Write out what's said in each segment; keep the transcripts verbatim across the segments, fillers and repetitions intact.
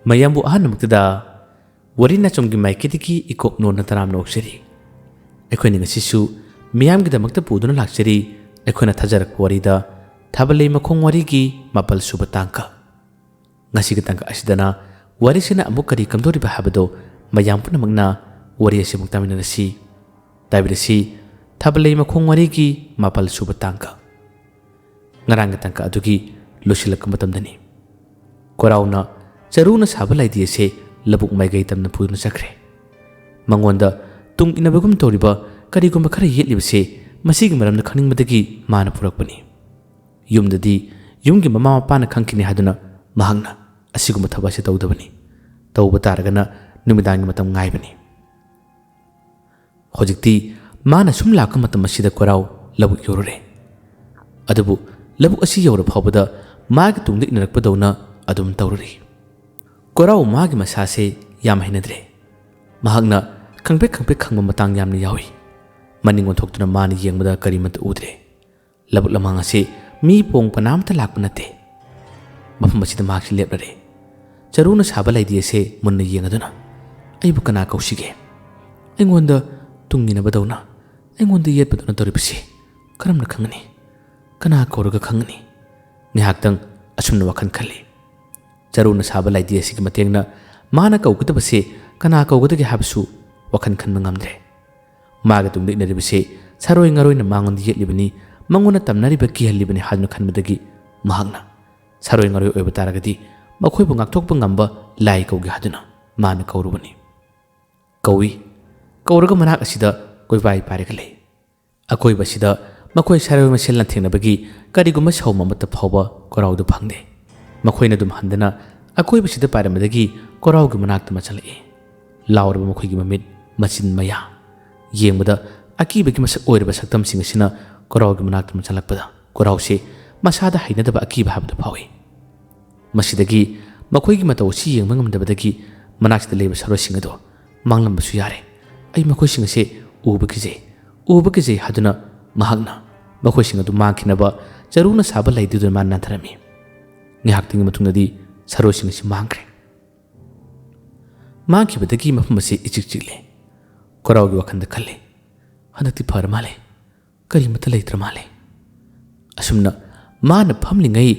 ꯃꯌꯥꯝꯕꯨ ꯑꯍꯥꯟꯕꯃꯛꯇꯗ ꯋꯥꯔꯤ ꯅꯥꯆꯣꯝꯒꯤ ꯃꯥꯏꯀꯩꯗꯒꯤ ꯏꯀꯣꯛ ꯅꯣꯟꯅ ꯇꯔꯥꯝꯅ ꯑꯣꯛꯆꯔꯤ꯫ ꯑꯩꯈꯣꯏꯅ ꯉꯁꯤꯁꯨ ꯃꯤꯌꯥꯝꯒꯤꯗꯃꯛꯇ ꯄꯨꯗꯨꯅ ꯂꯥꯛꯆꯔꯤ꯫ ꯑꯩꯈꯣꯏꯅ ꯊꯥꯖꯔꯛꯄ ꯋꯥꯔꯤꯗ ꯊꯥꯕꯜꯂꯩ ꯃꯈꯣꯡ ꯋꯥꯔꯤꯒꯤ ꯃꯥꯄꯜ ꯁꯨꯕ ꯇꯥꯡꯀꯛ꯫ ꯉꯁꯤꯒꯤ ꯇꯥꯡꯀꯛ ꯑꯁꯤꯗꯅ ꯋꯥꯔꯤꯁꯤꯅ ꯑꯃꯨꯛ ꯀꯔꯤ ꯀꯝꯗꯧꯔꯤꯕ ꯍꯥꯏꯕꯗꯣ ꯃꯌꯥꯝ ꯄꯨꯝꯅꯃꯛꯅ ꯋꯥꯔꯤ ꯑꯁꯤ ꯑꯃꯨꯛ ꯇꯥꯃꯤꯟꯅꯔꯁꯤ꯫ ꯇꯥꯕꯤꯔꯁꯤ, ꯊꯥꯕꯜꯂꯩ ꯃꯈꯣꯡ ꯋꯥꯔꯤꯒꯤ ꯃꯥꯄꯜ ꯁꯨꯕ ꯇꯥꯡꯀꯛ꯫ ꯉꯔꯥꯡꯒꯤ ꯇꯥꯡꯀꯛ ꯑꯗꯨꯒꯤ ꯂꯣꯏꯁꯤꯜꯂꯛꯄ ꯃꯇꯝꯗꯅꯤ꯫ ꯀꯣꯔꯥꯎꯅ ꯆꯔꯨꯅ ꯁꯥꯕ ꯂꯥꯏꯙꯤ ꯑꯁꯦ ꯂꯧꯕꯨꯛ ꯃꯥꯏꯀꯩ ꯇꯝꯅ ꯄꯨꯗꯨꯅ ꯆꯠꯈ꯭ꯔꯦ꯫ ꯃꯉꯣꯟꯗ ꯇꯨꯡ ꯏꯟꯅꯕꯒꯨꯝ ꯇꯧꯔꯤꯕ ꯀꯔꯤꯒꯨꯝꯕ ꯈꯔ ꯌꯦꯠꯂꯤꯕꯁꯦ ꯃꯁꯤꯒꯤ ꯃꯔꯝꯗ ꯈꯪꯅꯤꯡꯕꯗꯒꯤ ꯃꯥꯅ ꯄꯨꯔꯛꯄꯅꯤ꯫ ꯌꯨꯝꯗꯗꯤ ꯌꯨꯝꯒꯤ ꯃꯃꯥ ꯃꯄꯥꯅ ꯈꯪꯈꯤꯅꯤ ꯍꯥꯏꯗꯨꯅ ꯃꯍꯥꯛꯅ ꯑꯁꯤꯒꯨꯝꯕ ꯊꯕꯛ ꯑꯁꯤ ꯇꯧꯗꯕꯅꯤ꯫ ꯇꯧꯕ ꯇꯥꯔꯒꯅ ꯅꯨꯃꯤꯗꯥꯡꯒꯤ ꯃꯇꯝ ꯉꯥꯏꯕꯅꯤ꯫ ꯍꯧꯖꯤꯛꯇꯤ ꯃꯥꯅ ꯁꯨꯝ ꯂꯥꯛꯄ ꯃꯇꯝ ꯑꯁꯤꯗ ꯀꯣꯔꯥꯎ ꯂꯧꯕꯨꯛ ꯌꯧꯔꯨꯔꯦ꯫ ꯑꯗꯨꯕꯨ ꯂꯧꯕꯨꯛ ꯑꯁꯤ ꯌꯧꯔ ꯐꯥꯎꯕꯗ ꯃꯥꯒꯤ ꯇꯨꯡꯗ ꯏꯟꯅꯔꯛꯄꯗꯧꯅ ꯑꯗꯨꯝ ꯇꯧꯔꯨꯔꯤ꯫ ꯀꯣꯔꯥꯎ ꯃꯥꯒꯤ ꯃꯁꯥꯁꯦ ꯌꯥꯝ ꯍꯩꯅꯗ꯭ꯔꯦ꯫ ꯃꯍꯥꯛꯅ ꯈꯪꯄ꯭ꯔꯦꯛ ꯈꯪꯄ꯭ꯔꯦꯛ ꯈꯪꯕ ꯃꯇꯥꯡ ꯌꯥꯝꯅ ꯌꯥꯎꯏ꯫ ꯃꯅꯤꯡ ꯑꯣꯟꯊꯣꯛꯇꯨꯅ ꯃꯥꯅ ꯌꯦꯡꯕꯗ ꯀꯔꯤꯃꯠꯇ ꯎꯗ꯭ꯔꯦ꯫ ꯂꯧꯕꯨꯛ ꯂꯝꯍꯥꯡ ꯑꯁꯤ ꯃꯤ ꯄꯣꯡ ꯀꯅꯥꯝꯇ ꯂꯥꯛꯄ ꯅꯠꯇꯦ꯫ ꯃꯐꯝ ꯑꯁꯤꯗ ꯃꯍꯥꯛꯁꯤ ꯂꯦꯞꯂꯔꯦ꯫ ꯆꯔꯨꯅ ꯁꯥꯕ ꯂꯥꯏꯙꯤ ꯑꯁꯦ ꯃꯨꯟꯅ ꯌꯦꯡꯂꯗꯨꯅ, "ꯑꯩꯕꯨ ꯀꯅꯥ ꯀꯧꯁꯤꯒꯦ? ꯑꯩꯉꯣꯟꯗ ꯇꯨꯡ ꯏꯟꯅꯕꯗꯧꯅ, ꯑꯩꯉꯣꯟꯗ ꯌꯦꯠꯄꯗꯧꯅ ꯇꯧꯔꯤꯕꯁꯤ ꯀꯔꯝꯅ ꯈꯪꯒꯅꯤ? ꯀꯅꯥ ꯀꯧꯔꯒ ꯈꯪꯒꯅꯤ?" ꯉꯥꯏꯍꯥꯛꯇꯪ ꯑꯁꯨꯝꯅ ꯋꯥꯈꯜ ꯈꯜꯂꯤ꯫ ꯆꯔꯨꯅ ꯁꯥꯕ ꯂꯥꯏꯙꯤ ꯑꯁꯤꯒꯤ ꯃꯇꯦꯡꯅ ꯃꯥꯅ ꯀꯧꯒꯗꯕꯁꯦ ꯀꯅꯥ ꯀꯧꯒꯗꯒꯦ ꯍꯥꯏꯕꯁꯨ ꯋꯥꯈꯜ ꯈꯟꯕ ꯉꯝꯗ꯭ꯔꯦ꯫ ꯃꯥꯒꯤ ꯇꯨꯡꯗ ꯏꯟꯅꯔꯤꯕꯁꯤ ꯁꯥꯔꯣꯏ ꯉꯥꯔꯣꯏꯅ ꯃꯉꯣꯟꯗ ꯌꯦꯠꯂꯤꯕꯅꯤ, ꯃꯉꯣꯟꯗ ꯇꯝꯅꯔꯤꯕ ꯀꯤꯍꯜꯂꯤꯕꯅꯤ ꯍꯥꯏꯗꯨꯅ ꯈꯟꯕꯗꯒꯤ ꯃꯍꯥꯛꯅ ꯁꯥꯔꯣꯏ ꯉꯥꯔꯣꯏ ꯑꯣꯏꯕ ꯇꯥꯔꯒꯗꯤ ꯃꯈꯣꯏꯕꯨ ꯉꯥꯛꯊꯣꯛꯄ ꯉꯝꯕ ꯂꯥꯏ ꯀꯧꯒꯦ ꯍꯥꯏꯗꯨꯅ ꯃꯥꯅ ꯀꯧꯔꯨꯕꯅꯤ꯫ ꯀꯧꯏ꯫ ꯀꯧꯔꯒ ꯃꯅꯥꯛ ꯑꯁꯤꯗ ꯀꯣꯏꯄꯥꯏ ꯄꯥꯏꯔꯒ ꯂꯩ꯫ ꯑꯀꯣꯏꯕꯁꯤꯗ ꯃꯈꯣꯏ ꯁꯥꯔꯣꯏ ꯃꯁꯦꯜ ꯂꯥꯟꯊꯦꯡꯅꯕꯒꯤ ꯀꯔꯤꯒꯨꯝꯕ ꯁꯥꯎꯝ ꯑꯃꯠꯇ ꯐꯥꯎꯕ ꯀꯣꯔꯥꯎꯗ ꯐꯪꯗꯦ꯫ ꯃꯈꯣꯏꯅ ꯑꯗꯨꯝ ꯍꯟꯗꯅ ꯑꯀꯣꯏꯕꯁꯤꯗ ꯄꯥꯏꯔꯝꯕꯗꯒꯤ ꯀꯣꯔꯥꯎꯒꯤ ꯃꯅꯥꯛꯇ ꯃꯆꯜꯂꯛꯏ꯫ ꯂꯥꯎꯔꯕ ꯃꯈꯣꯏꯒꯤ ꯃꯃꯤꯠ, ꯃꯆꯤꯟ, ꯃꯌꯥ꯫ ꯌꯦꯡꯕꯗ ꯑꯀꯤꯕꯒꯤ ꯃꯁꯛ ꯑꯣꯏꯔꯕ ꯁꯛꯇꯝꯁꯤꯡ ꯑꯁꯤꯅ ꯀꯣꯔꯥꯎꯒꯤ ꯃꯅꯥꯛꯇ ꯃꯆꯜꯂꯛꯄꯗ ꯀꯣꯔꯥꯎꯁꯤ ꯃꯁꯥꯗ ꯍꯩꯅꯗꯕ ꯑꯀꯤꯕ ꯍꯥꯏꯕꯗꯨ ꯐꯥꯎꯏ꯫ ꯃꯁꯤꯗꯒꯤ ꯃꯈꯣꯏꯒꯤ ꯃꯇꯧ ꯑꯁꯤ ꯌꯦꯡꯕ ꯉꯝꯗꯕꯗꯒꯤ ꯃꯅꯥꯛꯁꯤꯗ ꯂꯩꯕ ꯁꯥꯔꯣꯏꯁꯤꯡ ꯑꯗꯨ ꯃꯥꯡꯂꯝꯕꯁꯨ ꯌꯥꯔꯦ꯫ "ꯑꯩ ꯃꯈꯣꯏꯁꯤꯡ ꯑꯁꯤ ꯎꯕ ꯀꯤꯖꯩ, ꯎꯕ ꯀꯤꯖꯩ" ꯍꯥꯏꯗꯨꯅ ꯃꯍꯥꯛꯅ ꯃꯈꯣꯏꯁꯤꯡ ꯑꯗꯨ ꯃꯥꯡꯈꯤꯅꯕ ꯆꯔꯨꯅ ꯁꯥꯕ ꯂꯥꯏꯙꯤꯗꯨꯅ ꯃꯥꯅ ꯅꯥꯟꯊꯔꯝꯃꯤ꯫ ꯉꯥꯏꯍꯥꯛꯇꯪꯒꯤ ꯃꯇꯨꯡꯗꯗꯤ ꯁꯥꯔꯣꯏꯁꯤꯡ ꯑꯁꯤ ꯃꯥꯡꯈ꯭ꯔꯦ꯫ ꯃꯥꯡꯈꯤꯕꯗꯒꯤ ꯃꯐꯝ ꯑꯁꯤ ꯏꯆꯤꯛ ꯆꯤꯛꯂꯦ꯫ ꯀꯣꯔꯥꯎꯒꯤ ꯋꯥꯈꯜꯗ ꯈꯜꯂꯤ, "ꯍꯟꯗꯛꯇꯤ ꯐꯔ ꯃꯥꯜꯂꯦ, ꯀꯔꯤꯃꯠꯇ ꯂꯩꯇ꯭ꯔ ꯃꯥꯜꯂꯦ"꯫ ꯑꯁꯨꯝꯅ ꯃꯥꯅ ꯐꯝꯂꯤꯉꯩ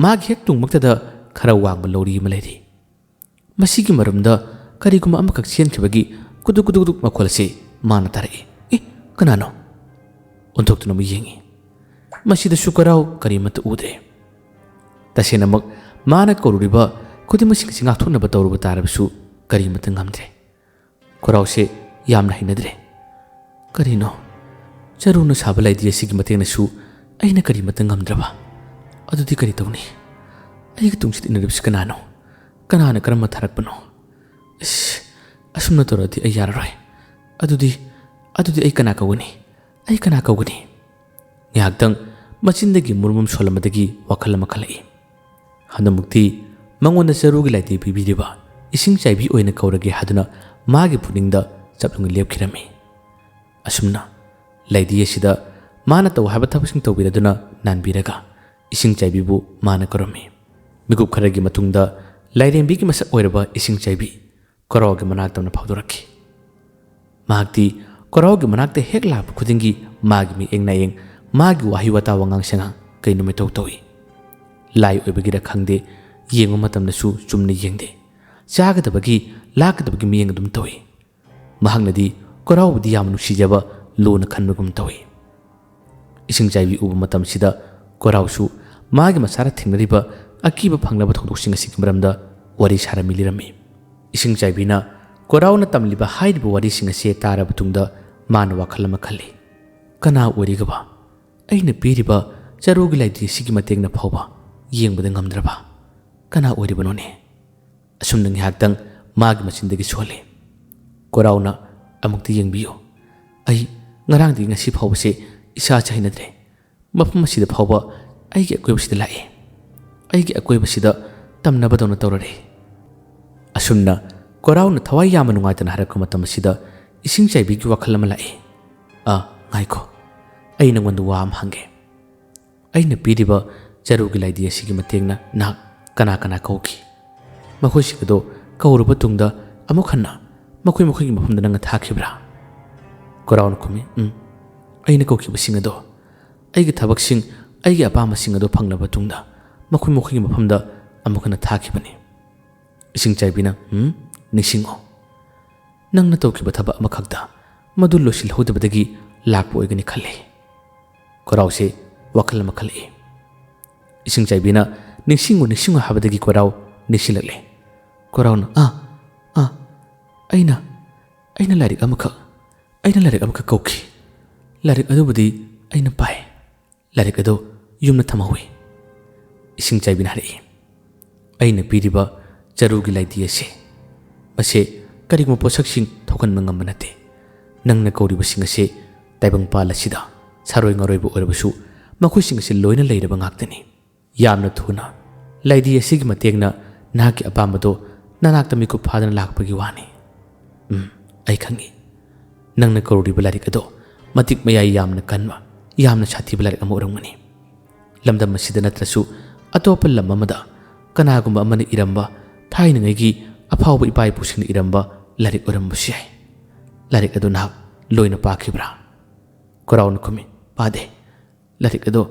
ꯃꯥꯒꯤ ꯍꯦꯛ ꯇꯨꯡꯃꯛꯇꯗ ꯈꯔ ꯋꯥꯡꯕ ꯂꯧꯔꯤ ꯑꯃ ꯂꯩꯔꯤ꯫ ꯃꯁꯤꯒꯤ ꯃꯔꯨꯝꯗ ꯀꯔꯤꯒꯨꯝꯕ ꯑꯃꯈꯛ ꯆꯦꯟꯈꯤꯕꯒꯤ ꯀꯨꯗꯨꯛ ꯀꯨꯗꯨꯛ ꯀꯨꯗꯨꯛ ꯃꯈꯣꯜ ꯑꯁꯤ ꯃꯥꯅ ꯇꯥꯔꯛꯏ꯫ "ꯑꯦ, ꯀꯅꯥꯅꯣ?" ꯑꯣꯟꯊꯣꯛꯇꯨꯅ ꯑꯃꯨꯛ ꯌꯦꯡꯉꯤ꯫ ꯃꯁꯤꯗꯁꯨ ꯀꯣꯔꯥꯎ ꯀꯔꯤꯃꯠꯇ ꯎꯗ꯭ꯔꯦ꯫ ꯇꯁꯦꯡꯅꯃꯛ ꯃꯥꯅ ꯀꯧꯔꯨꯔꯤꯕ ꯈꯨꯗꯤꯡꯃꯛꯁꯤꯡ ꯑꯁꯤ ꯉꯥꯛꯊꯣꯛꯅꯕ ꯇꯧꯔꯨꯕ ꯇꯥꯔꯕꯁꯨ ꯀꯔꯤꯃꯠꯇ ꯉꯝꯗ꯭ꯔꯦ꯫ ꯀꯣꯔꯥꯎꯁꯦ ꯌꯥꯝꯅ ꯍꯩꯅꯗ꯭ꯔꯦ꯫ "ꯀꯔꯤꯅꯣ? ꯆꯔꯨꯅ ꯁꯥꯕ ꯂꯥꯏꯙꯤ ꯑꯁꯤꯒꯤ ꯃꯇꯦꯡꯅꯁꯨ ꯑꯩꯅ ꯀꯔꯤꯃꯠꯇ ꯉꯝꯗ꯭ꯔꯕ? ꯑꯗꯨꯗꯤ ꯀꯔꯤ ꯇꯧꯅꯤ? ꯑꯩꯒꯤ ꯇꯨꯡꯁꯤꯗ ꯏꯟꯅꯔꯤꯕꯁꯤ ꯀꯅꯥꯅꯣ? ꯀꯅꯥꯅ ꯀꯔꯝꯕ ꯊꯥꯔꯛꯄꯅꯣ? ꯏꯁ, ꯑꯁꯨꯝꯅ ꯇꯧꯔꯗꯤ ꯑꯩ ꯌꯥꯔꯔꯣꯏ꯫ ꯑꯗꯨꯗꯤ, ꯑꯗꯨꯗꯤ ꯑꯩ ꯀꯅꯥ ꯀꯧꯒꯅꯤ? ꯑꯩ ꯀꯅꯥ ꯀꯧꯒꯅꯤ?" ꯉꯥꯏꯍꯥꯛꯇꯪ ꯃꯆꯤꯟꯗꯒꯤ ꯃꯨꯔꯨꯝ ꯑꯃ ꯁꯣꯜꯂꯝꯕꯗꯒꯤ ꯋꯥꯈꯜ ꯑꯃ ꯈꯜꯂꯛꯏ꯫ ꯍꯟꯗꯛꯃꯨꯛꯇꯤ ꯃꯉꯣꯟꯗ ꯆꯔꯨꯒꯤ ꯂꯥꯏꯙꯤ ꯄꯤꯕꯤꯔꯤꯕ ꯏꯁꯤꯡ ꯆꯥꯏꯕꯤ ꯑꯣꯏꯅ ꯀꯧꯔꯒꯦ ꯍꯥꯏꯗꯨꯅ ꯃꯥꯒꯤ ꯄꯨꯛꯅꯤꯡꯗ ꯆꯞ ꯌꯨꯡꯅ ꯂꯦꯞꯈꯤꯔꯝꯃꯤ꯫ ꯑꯁꯨꯝꯅ ꯂꯥꯏꯙꯤ ꯑꯁꯤꯗ ꯃꯥꯅ ꯇꯧ ꯍꯥꯏꯕ ꯊꯕꯛꯁꯤꯡ ꯇꯧꯕꯤꯔꯗꯨꯅ ꯅꯥꯟꯕꯤꯔꯒ ꯏꯁꯤꯡ ꯆꯥꯏꯕꯤꯕꯨ ꯃꯥꯅ ꯀꯧꯔꯝꯃꯤ꯫ ꯃꯤꯀꯨꯞ ꯈꯔꯒꯤ ꯃꯇꯨꯡꯗ ꯂꯥꯏꯔꯦꯝꯕꯤꯒꯤ ꯃꯁꯛ ꯑꯣꯏꯔꯕ ꯏꯁꯤꯡ ꯆꯥꯏꯕꯤ ꯀꯣꯔꯥꯎꯒꯤ ꯃꯅꯥꯛꯇ ꯑꯃꯅ ꯐꯥꯎꯗꯣꯔꯛꯈꯤ꯫ ꯃꯍꯥꯛꯇꯤ ꯀꯣꯔꯥꯎꯒꯤ ꯃꯅꯥꯛꯇ ꯍꯦꯛ ꯂꯥꯛꯄ ꯈꯨꯗꯤꯡꯒꯤ ꯃꯥꯒꯤ ꯃꯤꯠꯌꯦꯡ ꯅꯥꯌꯦꯡ, ꯃꯥꯒꯤ ꯋꯥꯍꯩ ꯋꯥꯇꯥ ꯋꯥꯉꯥꯡ ꯁꯉꯥꯡ ꯀꯩꯅꯣ ꯃꯤꯇꯧ ꯇꯧꯏ꯫ ꯂꯥꯏ ꯑꯣꯏꯕꯒꯤꯔ ꯈꯪꯗꯦ, ꯌꯦꯡꯕ ꯃꯇꯝꯗꯁꯨ ꯆꯨꯝꯅ ꯌꯦꯡꯗꯦ꯫ ꯆꯥꯒꯗꯕꯒꯤ ꯂꯥꯛꯀꯗꯕꯒꯤ ꯃꯤꯠꯌꯦꯡ ꯑꯗꯨꯝ ꯇꯧꯏ꯫ ꯃꯍꯥꯛꯅꯗꯤ ꯀꯣꯔꯥꯎꯕꯨꯗꯤ ꯌꯥꯝꯅ ꯅꯨꯡꯁꯤꯖꯕ ꯂꯨꯅ ꯈꯟꯕꯒꯨꯝ ꯇꯧꯏ꯫ ꯏꯁꯤꯡ ꯆꯥꯏꯕꯤ ꯎꯕ ꯃꯇꯝꯁꯤꯗ ꯀꯣꯔꯥꯎꯁꯨ ꯃꯥꯒꯤ ꯃꯁꯥꯗ ꯊꯦꯡꯅꯔꯤꯕ ꯑꯀꯤꯕ ꯐꯪꯂꯕ ꯊꯧꯗꯣꯛꯁꯤꯡ ꯑꯁꯤꯒꯤ ꯃꯔꯝꯗ ꯋꯥꯔꯤ ꯁꯥꯔꯝꯃꯤ ꯂꯤꯔꯝꯃꯤ꯫ ꯏꯁꯤꯡ ꯆꯥꯏꯕꯤꯅ ꯀꯣꯔꯥꯎꯅ ꯇꯝꯂꯤꯕ ꯍꯥꯏꯔꯤꯕ ꯋꯥꯔꯤꯁꯤꯡ ꯑꯁꯤ ꯇꯥꯔꯕ ꯇꯨꯡꯗ ꯃꯥꯅ ꯋꯥꯈꯜ ꯑꯃ ꯈꯜꯂꯤ꯫ "ꯀꯅꯥ ꯑꯣꯏꯔꯤꯒꯕ? ꯑꯩꯅ ꯄꯤꯔꯤꯕ ꯆꯔꯨꯒꯤ ꯂꯥꯏꯙꯤ ꯑꯁꯤꯒꯤ ꯃꯇꯦꯡꯅ ꯐꯥꯎꯕ ꯌꯦꯡꯕꯗ ꯉꯝꯗ꯭ꯔꯕ ꯀꯅꯥ ꯑꯣꯏꯔꯤꯕꯅꯣꯅꯦ?" ꯑꯁꯨꯝꯅ ꯉꯥꯏꯍꯥꯛꯇꯪ ꯃꯥꯒꯤ ꯃꯆꯤꯟꯗꯒꯤ ꯁꯣꯜꯂꯤ꯫ ꯀꯣꯔꯥꯎꯅ ꯑꯃꯨꯛꯇ ꯌꯦꯡꯕꯤꯌꯨ꯫ ꯑꯩ ꯉꯔꯥꯡꯗꯒꯤ ꯉꯁꯤ ꯐꯥꯎꯕꯁꯦ ꯏꯁꯥꯁꯦ ꯍꯩꯅꯗ꯭ꯔꯦ꯫ ꯃꯐꯝ ꯑꯁꯤꯗ ꯐꯥꯎꯕ ꯑꯩꯒꯤ ꯑꯀꯣꯏꯕꯁꯤꯗ ꯂꯥꯛꯏ꯫ ꯑꯩꯒꯤ ꯑꯀꯣꯏꯕꯁꯤꯗ ꯇꯝꯅꯕꯗꯧꯅ ꯇꯧꯔꯔꯦ꯫ ꯑꯁꯨꯝꯅ ꯀꯣꯔꯥꯎꯅ ꯊꯋꯥꯏ ꯌꯥꯝꯅ ꯅꯨꯡꯉꯥꯏꯇꯅ ꯍꯥꯏꯔꯛꯄ ꯃꯇꯝ ꯑꯁꯤꯗ ꯏꯁꯤꯡ ꯆꯥꯏꯕꯤꯒꯤ ꯋꯥꯈꯜ ꯑꯃ ꯂꯥꯛꯏ꯫ "ꯑꯥ, ꯉꯥꯏꯈꯣ, ꯑꯩ ꯅꯉꯣꯟꯗ ꯋꯥ ꯑꯃ ꯍꯪꯒꯦ꯫ ꯑꯩꯅ ꯄꯤꯔꯤꯕ ꯆꯔꯨꯒꯤ ꯂꯥꯏꯙꯤ ꯑꯁꯤꯒꯤ ꯃꯇꯦꯡꯅ ꯅꯍꯥꯛ ꯀꯅꯥ ꯀꯅꯥ ꯀꯧꯈꯤ? ꯃꯈꯣꯏꯁꯤꯡ ꯑꯗꯣ ꯀꯧꯔꯕ ꯇꯨꯡꯗ ꯑꯃꯨꯛ ꯍꯟꯅ ꯃꯈꯣꯏ ꯃꯈꯣꯏꯒꯤ ꯃꯐꯝꯗ ꯅꯪꯅ ꯊꯥꯈꯤꯕ꯭ꯔꯥ?" ꯀꯣꯔꯥꯎꯅ ꯈꯨꯝꯃꯤ, "ꯎꯝ, ꯑꯩꯅ ꯀꯧꯈꯤꯕꯁꯤꯡ ꯑꯗꯣ, ꯑꯩꯒꯤ ꯊꯕꯛꯁꯤꯡ, ꯑꯩꯒꯤ ꯑꯄꯥꯝꯕꯁꯤꯡ ꯑꯗꯣ ꯐꯪꯂꯕ ꯇꯨꯡꯗ ꯃꯈꯣꯏ ꯃꯈꯣꯏꯒꯤ ꯃꯐꯝꯗ ꯑꯃꯨꯛ ꯍꯟꯅ ꯊꯥꯈꯤꯕꯅꯤ꯫" ꯏꯁꯤꯡ ꯆꯥꯏꯕꯤꯅ, "ꯎꯝ, ꯅꯤꯡꯁꯤꯡꯉꯣ, ꯅꯪꯅ ꯇꯧꯈꯤꯕ ꯊꯕꯛ ꯑꯃꯈꯛꯇ ꯃꯗꯨ ꯂꯣꯏꯁꯤꯜꯍꯧꯗꯕꯗꯒꯤ ꯂꯥꯛꯄ ꯑꯣꯏꯒꯅꯤ ꯈꯜꯂꯤ꯫" ꯀꯣꯔꯥꯎꯁꯦ ꯋꯥꯈꯜ ꯑꯃ ꯈꯜꯂꯛꯏ꯫ ꯏꯁꯤꯡ ꯆꯥꯏꯕꯤꯅ "ꯅꯤꯡꯁꯤꯡꯉꯨ, ꯅꯤꯡꯁꯤꯡꯉꯨ" ꯍꯥꯏꯕꯗꯒꯤ ꯀꯣꯔꯥꯎ ꯅꯤꯡꯁꯤꯡꯂꯛꯂꯦ꯫ ꯀꯣꯔꯥꯎꯅ, "ꯑꯥ, ꯑꯥ, ꯑꯩꯅ, ꯑꯩꯅ ꯂꯥꯏꯔꯤꯛ ꯑꯃꯈꯛ, ꯑꯩꯅ ꯂꯥꯏꯔꯤꯛ ꯑꯃꯈꯛ ꯀꯧꯈꯤ꯫ ꯂꯥꯏꯔꯤꯛ ꯑꯗꯨꯕꯨꯗꯤ ꯑꯩꯅ ꯄꯥꯏ꯫ ꯂꯥꯏꯔꯤꯛ ꯑꯗꯨ ꯌꯨꯝꯗ ꯊꯝꯍꯧꯏ꯫" ꯏꯁꯤꯡ ꯆꯥꯏꯕꯤꯅ ꯍꯥꯏꯔꯛꯏ, "ꯑꯩꯅ ꯄꯤꯔꯤꯕ ꯆꯔꯨꯒꯤ ꯂꯥꯏꯙꯤ ꯑꯁꯤ, ꯃꯁꯦ ꯀꯔꯤꯒꯨꯝꯕ ꯄꯣꯠꯁꯛꯁꯤꯡ ꯊꯣꯛꯍꯟꯕ ꯉꯝꯕ ꯅꯠꯇꯦ꯫ ꯅꯪꯅ ꯀꯧꯔꯤꯕꯁꯤꯡ ꯑꯁꯦ ꯇꯥꯏꯕꯪꯄꯥꯜ ꯑꯁꯤꯗ ꯁꯥꯔꯣꯏ ꯉꯥꯔꯣꯏꯕ ꯑꯣꯏꯔꯕꯁꯨ, ꯃꯈꯣꯏꯁꯤꯡ ꯑꯁꯤ ꯂꯣꯏꯅ ꯂꯩꯔꯕ ꯉꯥꯛꯇꯅꯤ꯫ ꯌꯥꯝꯅ ꯊꯨꯅ ꯂꯥꯏꯙꯤ ꯑꯁꯤꯒꯤ ꯃꯇꯦꯡꯅ ꯅꯍꯥꯛꯀꯤ ꯑꯄꯥꯝꯕꯗꯨ ꯅꯅꯥꯛꯇ ꯃꯤꯀꯨꯞ ꯐꯥꯗꯅ ꯂꯥꯛꯄꯒꯤ ꯋꯥꯅꯤ꯫ ꯎꯝ, ꯑꯩ ꯈꯪꯏ꯫ ꯅꯪꯅ ꯀꯧꯔꯤꯕ ꯂꯥꯏꯔꯤꯛ ꯑꯗꯣ ꯃꯇꯤꯛ ꯃꯌꯥꯏ ꯌꯥꯝꯅ ꯀꯟꯕ, ꯌꯥꯝꯅ ꯁꯥꯊꯤꯕ ꯂꯥꯏꯔꯤꯛ ꯑꯃ ꯑꯣꯏꯔꯝꯒꯅꯤ꯫ ꯂꯝꯗꯝ ꯑꯁꯤꯗ ꯅꯠꯇ꯭ꯔꯁꯨ ꯑꯇꯣꯞꯄ ꯂꯝ ꯑꯃꯗ ꯀꯅꯥꯒꯨꯝꯕ ꯑꯃꯅ ꯏꯔꯝꯕ, ꯊꯥꯏꯅꯉꯩꯒꯤ ꯑꯐꯥꯎꯕ ꯏꯄꯥ ꯏꯄꯨꯁꯤꯡꯅ ꯏꯔꯝꯕ ꯂꯥꯏꯔꯤꯛ ꯑꯣꯏꯔꯝꯕꯁꯨ ꯌꯥꯏ꯫ ꯂꯥꯏꯔꯤꯛ ꯑꯗꯨ ꯅꯍꯥꯛ ꯂꯣꯏꯅ ꯄꯥꯈꯤꯕ꯭ꯔꯥ?" ꯀꯣꯔꯥꯎꯅ ꯈꯨꯝꯃꯤ, "ꯄꯥꯗꯦ꯫ ꯂꯥꯏꯔꯤꯛ ꯑꯗꯣ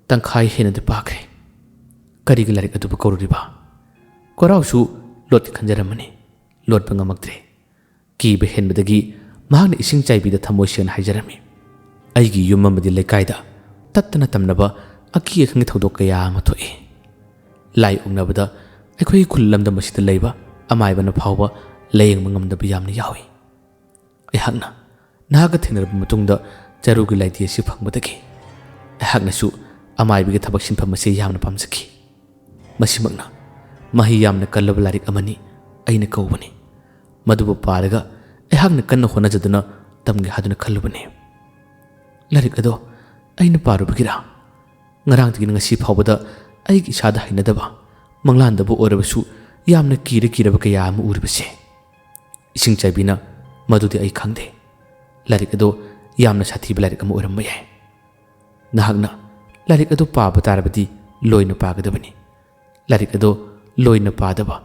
ꯇꯪꯈꯥꯏ ꯍꯦꯟꯅꯗꯤ ꯄꯥꯈ꯭ꯔꯦ꯫ ꯀꯔꯤꯒꯤ ꯂꯥꯏꯔꯤꯛ ꯑꯗꯨꯕꯨ ꯀꯧꯔꯨꯔꯤꯕ?" ꯀꯣꯔꯥꯎꯁꯨ ꯂꯣꯠꯀꯦ ꯈꯟꯖꯔꯝꯕꯅꯤ꯫ ꯂꯣꯠꯄ ꯉꯝꯃꯛꯇ꯭ꯔꯦ꯫ ꯀꯤꯕ ꯍꯦꯟꯕꯗꯒꯤ ꯃꯍꯥꯛꯅ ꯏꯁꯤꯡ ꯆꯥꯏꯕꯤꯗ ꯊꯃꯣꯏ ꯁꯦꯡꯅ ꯍꯥꯏꯖꯔꯝꯃꯤ, "ꯑꯩꯒꯤ ꯌꯨꯝ ꯑꯃꯗꯤ ꯂꯩꯀꯥꯏꯗ ꯇꯠꯇꯅ ꯇꯝꯅꯕ ꯑꯀꯤ ꯑꯈꯪꯒꯤ ꯊꯧꯗꯣꯛ ꯀꯌꯥ ꯑꯃ ꯊꯣꯛꯏ꯫ ꯂꯥꯏ ꯑꯣꯛꯅꯕꯗ ꯑꯩꯈꯣꯏꯒꯤ ꯈꯨꯜ ꯂꯝꯗꯝ ꯑꯁꯤꯗ ꯂꯩꯕ ꯑꯃꯥꯏꯕꯅ ꯐꯥꯎꯕ ꯂꯥꯌꯦꯡꯕ ꯉꯝꯗꯕ ꯌꯥꯝꯅ ꯌꯥꯎꯏ꯫ ꯑꯩꯍꯥꯛꯅ ꯅꯍꯥꯛꯀ ꯊꯦꯡꯅꯔꯕ ꯃꯇꯨꯡꯗ ꯆꯔꯨꯒꯤ ꯂꯥꯏꯙꯤ ꯑꯁꯤ ꯐꯪꯕꯗꯒꯤ ꯑꯩꯍꯥꯛꯅꯁꯨ ꯑꯃꯥꯏꯕꯒꯤ ꯊꯕꯛ ꯁꯤꯟꯐꯝ ꯑꯁꯤ ꯌꯥꯝꯅ ꯄꯥꯝꯖꯈꯤ꯫ ꯃꯁꯤꯃꯛꯅ ꯃꯍꯩ ꯌꯥꯝꯅ ꯀꯜꯂꯕ ꯂꯥꯏꯔꯤꯛ ꯑꯃꯅꯤ ꯑꯩꯅ ꯀꯧꯕꯅꯤ꯫ ꯃꯗꯨꯕꯨ ꯄꯥꯔꯒ ꯑꯩꯍꯥꯛꯅ ꯀꯟꯅ ꯍꯣꯠꯅꯖꯗꯨꯅ ꯇꯝꯒꯦ ꯍꯥꯏꯗꯨꯅ ꯈꯜꯂꯨꯕꯅꯤ꯫ ꯂꯥꯏꯔꯤꯛ ꯑꯗꯣ ꯑꯩꯅ ꯄꯥꯔꯨꯕꯒꯤꯔꯥ, ꯉꯔꯥꯡꯗꯒꯤꯅ ꯉꯁꯤ ꯐꯥꯎꯕꯗ ꯑꯩꯒꯤ ꯏꯁꯥꯗ ꯍꯩꯅꯗꯕ, ꯃꯪꯂꯥꯟꯗꯕꯨ ꯑꯣꯏꯔꯕꯁꯨ ꯌꯥꯝꯅ ꯀꯤꯔ ꯀꯤꯔꯕ ꯀꯌꯥ ꯑꯃ ꯎꯔꯤꯕꯁꯦ?" ꯏꯁꯤꯡ ꯆꯥꯏꯕꯤꯅ, "ꯃꯗꯨꯗꯤ ꯑꯩ ꯈꯪꯗꯦ꯫ ꯂꯥꯏꯔꯤꯛ ꯑꯗꯣ ꯌꯥꯝꯅ ꯁꯥꯊꯤꯕ ꯂꯥꯏꯔꯤꯛ ꯑꯃ ꯑꯣꯏꯔꯝꯕ ꯌꯥꯏ꯫ ꯅꯍꯥꯛꯅ ꯂꯥꯏꯔꯤꯛ ꯑꯗꯨ ꯄꯥꯕ ꯇꯥꯔꯕꯗꯤ ꯂꯣꯏꯅ ꯄꯥꯒꯗꯕꯅꯤ꯫ ꯂꯥꯏꯔꯤꯛ ꯑꯗꯨ ꯂꯣꯏꯅ ꯄꯥꯗꯕ,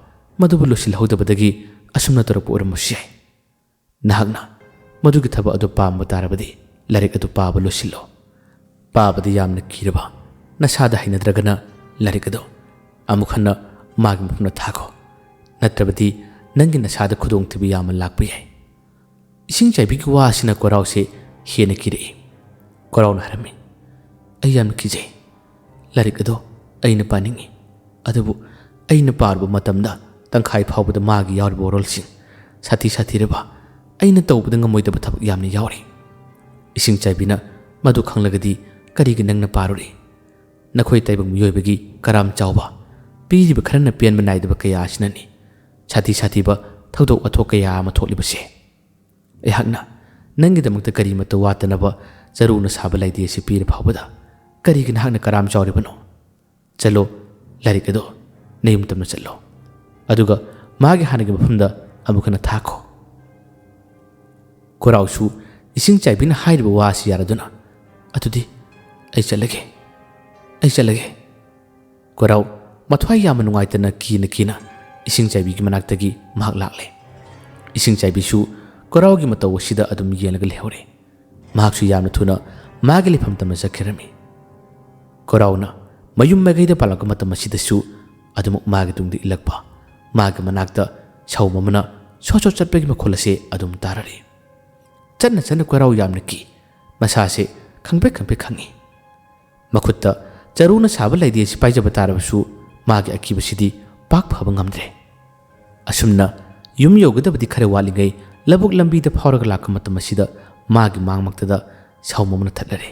ꯃꯗꯨꯕꯨ ꯂꯣꯏꯁꯤꯜꯍꯧꯗꯕꯗꯒꯤ ꯑꯁꯨꯝꯅ ꯇꯧꯔꯛꯄ ꯑꯣꯏꯔꯝꯕꯁꯨ ꯌꯥꯏ꯫ ꯅꯍꯥꯛꯅ ꯃꯗꯨꯒꯤ ꯊꯕꯛ ꯑꯗꯨ ꯄꯥꯝꯕ ꯇꯥꯔꯕꯗꯤ ꯂꯥꯏꯔꯤꯛ ꯑꯗꯨ ꯄꯥꯕ ꯂꯣꯏꯁꯤꯜꯂꯣ꯫ ꯄꯥꯕꯗ ꯌꯥꯝꯅ ꯀꯤꯔꯕ, ꯅꯁꯥꯗ ꯍꯩꯅꯗ꯭ꯔꯒꯅ ꯂꯥꯏꯔꯤꯛ ꯑꯗꯨ ꯑꯃꯨꯛ ꯍꯟꯅ ꯃꯥꯒꯤ ꯃꯐꯝꯗ ꯊꯥꯈꯣ꯫ ꯅꯠꯇ꯭ꯔꯕꯗꯤ ꯅꯪꯒꯤ ꯅꯁꯥꯗ ꯈꯨꯗꯣꯡꯊꯤꯕ ꯌꯥꯝꯅ ꯂꯥꯛꯄ ꯌꯥꯏ꯫ ꯏꯁꯤꯡ ꯆꯥꯏꯕꯤꯒꯤ ꯋꯥ ꯑꯁꯤꯅ ꯀꯣꯔꯥꯎꯁꯦ ꯍꯦꯟꯅ ꯀꯤꯔꯛꯏ꯫ ꯀꯣꯔꯥꯎꯅ ꯍꯥꯏꯔꯝꯃꯤ, "ꯑꯩ ꯌꯥꯝꯅ ꯀꯤꯖꯩ꯫ ꯂꯥꯏꯔꯤꯛ ꯑꯗꯣ ꯑꯩꯅ ꯄꯥꯅꯤꯡꯏ, ꯑꯗꯨꯕꯨ ꯑꯩꯅ ꯄꯥꯔꯨꯕ ꯃꯇꯝꯗ ꯇꯪꯈꯥꯏ ꯐꯥꯎꯕꯗ ꯃꯥꯒꯤ ꯌꯥꯎꯔꯤꯕ ꯋꯥꯔꯣꯜꯁꯤꯡ ꯁꯥꯊꯤ ꯁꯥꯊꯤꯔꯕ, ꯑꯩꯅ ꯇꯧꯕꯗ ꯉꯝꯃꯣꯏꯗꯕ ꯊꯕꯛ ꯌꯥꯝꯅ ꯌꯥꯎꯔꯤ꯫ ꯏꯁꯤꯡ ꯆꯥꯏꯕꯤꯅ ꯃꯗꯨ ꯈꯪꯂꯒꯗꯤ ꯀꯔꯤꯒꯤ ꯅꯪꯅ ꯄꯥꯔꯨꯔꯤ? ꯅꯈꯣꯏ ꯇꯥꯏꯕꯪ ꯃꯤꯑꯣꯏꯕꯒꯤ ꯀꯔꯥꯝ ꯆꯥꯎꯕ, ꯄꯤꯔꯤꯕ ꯈꯔꯅ ꯄꯦꯟꯕ ꯅꯥꯏꯗꯕ ꯀꯌꯥ ꯑꯁꯤꯅꯅꯤ ꯁꯥꯊꯤ ꯁꯥꯊꯤꯕ ꯊꯧꯗꯣꯛ ꯋꯥꯊꯣꯛ ꯀꯌꯥ ꯑꯃ ꯊꯣꯛꯂꯤꯕꯁꯦ꯫ ꯑꯩꯍꯥꯛꯅ ꯅꯪꯒꯤꯗꯃꯛꯇ ꯀꯔꯤꯃꯠꯇ ꯋꯥꯠꯇꯅꯕ ꯆꯔꯨꯅ ꯁꯥꯕ ꯂꯩꯇꯦ ꯑꯁꯤ ꯄꯤꯔ ꯐꯥꯎꯕꯗ ꯀꯔꯤꯒꯤ ꯅꯍꯥꯛꯅ ꯀꯔꯥꯝ ꯆꯥꯎꯔꯤꯕꯅꯣ? ꯆꯠꯂꯣ, ꯂꯥꯏꯔꯤꯛ ꯑꯗꯣ ꯅꯌꯨꯝ ꯇꯝꯅ ꯆꯠꯂꯣ, ꯑꯗꯨꯒ ꯃꯥꯒꯤ ꯍꯥꯟꯅꯒꯤ ꯃꯐꯝꯗ ꯑꯃꯨꯛ ꯍꯟꯅ ꯊꯥꯈꯣ꯫" ꯀꯣꯔꯥꯎꯁꯨ ꯏꯁꯤꯡ ꯆꯥꯏꯕꯤꯅ ꯍꯥꯏꯔꯤꯕ ꯋꯥ ꯑꯁꯤ ꯌꯥꯔꯗꯨꯅ, "ꯑꯗꯨꯗꯤ ꯑꯩ ꯆꯠꯂꯒꯦ, ꯑꯩ ꯆꯠꯂꯒꯦ꯫" ꯀꯣꯔꯥꯎ ꯃꯊ꯭ꯋꯥꯏ ꯌꯥꯝꯅ ꯅꯨꯡꯉꯥꯏꯇꯅ ꯀꯤꯅ ꯀꯤꯅ ꯏꯁꯤꯡ ꯆꯥꯏꯕꯤꯒꯤ ꯃꯅꯥꯛꯇꯒꯤ ꯃꯍꯥꯛ ꯂꯥꯛꯂꯦ꯫ ꯏꯁꯤꯡ ꯆꯥꯏꯕꯤꯁꯨ ꯀꯣꯔꯥꯎꯒꯤ ꯃꯇꯧ ꯑꯁꯤꯗ ꯑꯗꯨꯝ ꯌꯦꯡꯂꯒ ꯂꯩꯍꯧꯔꯦ꯫ ꯃꯍꯥꯛꯁꯨ ꯌꯥꯝꯅ ꯊꯨꯅ ꯃꯥꯒꯤ ꯂꯩꯐꯝ ꯇꯝꯅ ꯆꯠꯈꯤꯔꯝꯃꯤ꯫ ꯀꯣꯔꯥꯎꯅ ꯃꯌꯨꯝ ꯃꯥꯏꯀꯩꯗ ꯄꯥꯜꯂꯛꯄ ꯃꯇꯝ ꯑꯁꯤꯗꯁꯨ ꯑꯗꯨꯃꯛ ꯃꯥꯒꯤ ꯇꯨꯡꯗ ꯏꯜꯂꯛꯄ, ꯃꯥꯒꯤ ꯃꯅꯥꯛꯇ ꯁꯧꯃꯝꯅ ꯁꯣꯠ ꯁꯣꯠ ꯆꯠꯄꯒꯤ ꯃꯈꯣꯜ ꯑꯁꯤ ꯑꯗꯨꯝ ꯇꯥꯔꯔꯤ꯫ ꯆꯠꯅ ꯆꯠꯅ ꯀꯣꯔꯥꯎ ꯌꯥꯝꯅ ꯀꯤ, ꯃꯁꯥꯁꯦ ꯈꯪꯄ꯭ꯔꯦꯛ ꯈꯪꯄ꯭ꯔꯦꯛ ꯈꯪꯉꯤ꯫ ꯃꯈꯨꯠꯇ ꯆꯔꯨꯅ ꯁꯥꯕ ꯂꯩꯗꯤ ꯑꯁꯤ ꯄꯥꯏꯖꯕ ꯇꯥꯔꯕꯁꯨ ꯃꯥꯒꯤ ꯑꯀꯤꯕꯁꯤꯗꯤ ꯄꯥꯛ ꯐꯕ ꯉꯝꯗ꯭ꯔꯦ꯫ ꯑꯁꯨꯝꯅ ꯌꯨꯝ ꯌꯧꯒꯗꯕꯗꯤ ꯈꯔ ꯋꯥꯠꯂꯤꯉꯩ ꯂꯧꯕꯨꯛ ꯂꯝꯕꯤꯗ ꯐꯥꯎꯔꯒ ꯂꯥꯛꯄ ꯃꯇꯝ ꯑꯁꯤꯗ ꯃꯥꯒꯤ ꯃꯥꯡꯃꯛꯇꯗ ꯁꯧꯃꯝꯅ ꯊꯠꯂꯔꯦ꯫